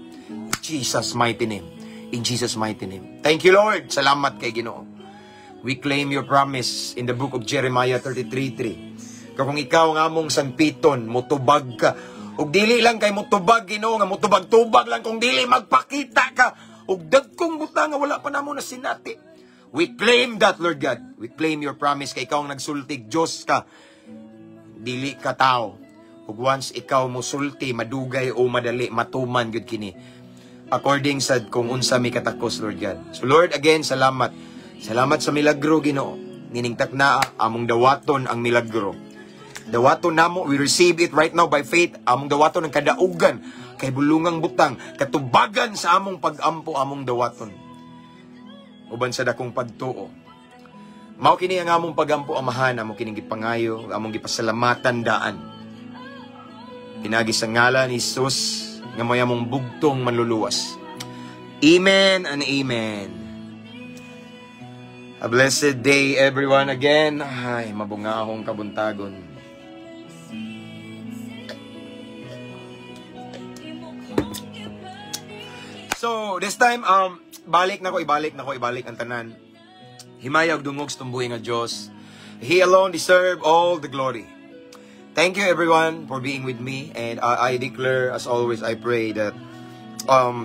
Jesus' mighty name. In Jesus' mighty name. Thank you, Lord. Salamat kay Ginoo. We claim your promise in the book of Jeremiah 33:3. Kung ikaw nga among sangpiton, mutubag ka. Ug dili lang kay mutubag, Ginoo, nga mutubag-tubag lang kung dili magpakita ka. Ug dagkong butang nga wala pa namo na sinati. We claim that, Lord God. We claim your promise kay ikaw ang nagsultig, Diyos ka. Dili ka tao. Ug once ikaw musulti, madugay o madali, matuman gyud kini. According sa kung unsa mi katakos, Lord God. So Lord, again, salamat. Salamat sa milagro, Ginoo. Niningtak na among dawaton ang milagro. Dawaton namo, we receive it right now by faith. Among dawaton ang kadaugan, kay bulungang butang, katubagan sa among pag-ampo, among dawaton. Uban sa dakong pagtuo. Mao kini ang among pagampo, Amahan, amo kining gipangayo, among gipasalamatan daan. Pinagi sa ngalan ni Jesus nga may among bugtong manluluwas. Amen and amen. A blessed day, everyone, again. Ay, mabungahong kabuntagon. So, this time, balik na ko, ibalik na ko, ibalik ang tanan. Himaya og dungog sa tumbuhi nga Dios. He alone deserve all the glory. Thank you, everyone, for being with me, and I declare, as always, I pray that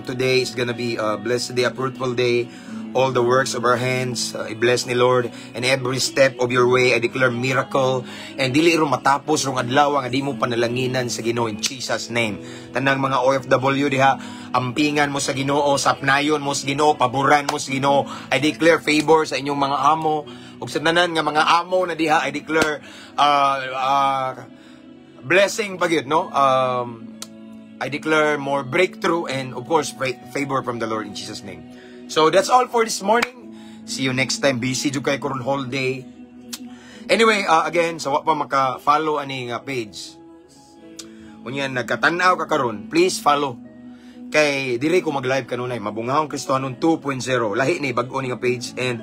today is gonna be a blessed day, a fruitful day. All the works of our hands, i-bless ni Lord, and every step of your way, I declare miracle. And dili ro matapos rong adlaw nga di mo panalanginan sa Ginoo in Jesus' name. Tanang mga OFW diha, ampingan mo sa Ginoo, sapnayon mo sa Ginoo, paboran mo sa Ginoo. I declare favor sa inyong mga amo. Ug sa tanan nga mga amo na diha, I declare blessing pa gyud, no? I declare more breakthrough and of course favor from the Lord in Jesus' name. So that's all for this morning. See you next time. Busy jud kay karon whole day. Anyway, again, sa wa pa maka-follow ani nga page. Unya nagkatan-aw ka karon, please follow. Kay diri ko mag-live kanunay, Mabungahong Kristohanon 2.0. Lahi ni bag-o ni nga page and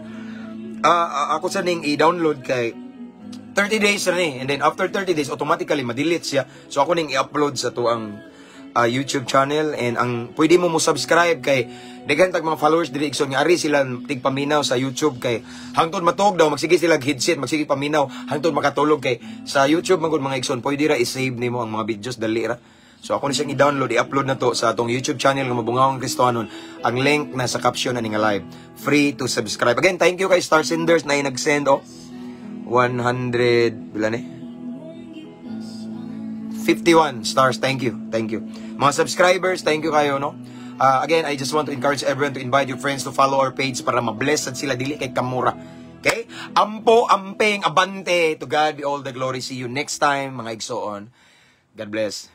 ako sa ning i-download kay 30 days na ni, and then after 30 days automatically ma-delete siya. So ako ning i-upload sa tuang YouTube channel and ang pwede mo subscribe kay daghan tag mga followers diri, igsoon, nga ari sila tigpaminaw sa YouTube kay hangtod matuog daw magsige sila headset, magsige paminaw hangtod makatulog, kay sa YouTube man gud, mga igsoon, pwede ra i-save nimo ang mga videos, dali ra. So ako ni siyang i-download, i-upload na to sa atong YouTube channel nga Mabungahong Kristohanon. Ang link na sa caption ani nga live. Free to subscribe. Again, thank you kay Star Senders na nag-send, oh. 100 bila ni? 51 stars. Thank you. Thank you. Mga subscribers, thank you kayo, no? Again, I just want to encourage everyone to invite your friends to follow our page para ma-bless sila, dili kay kamura. Okay? Ampo, amping, abante. To God be all the glory. See you next time, mga igsoon. God bless.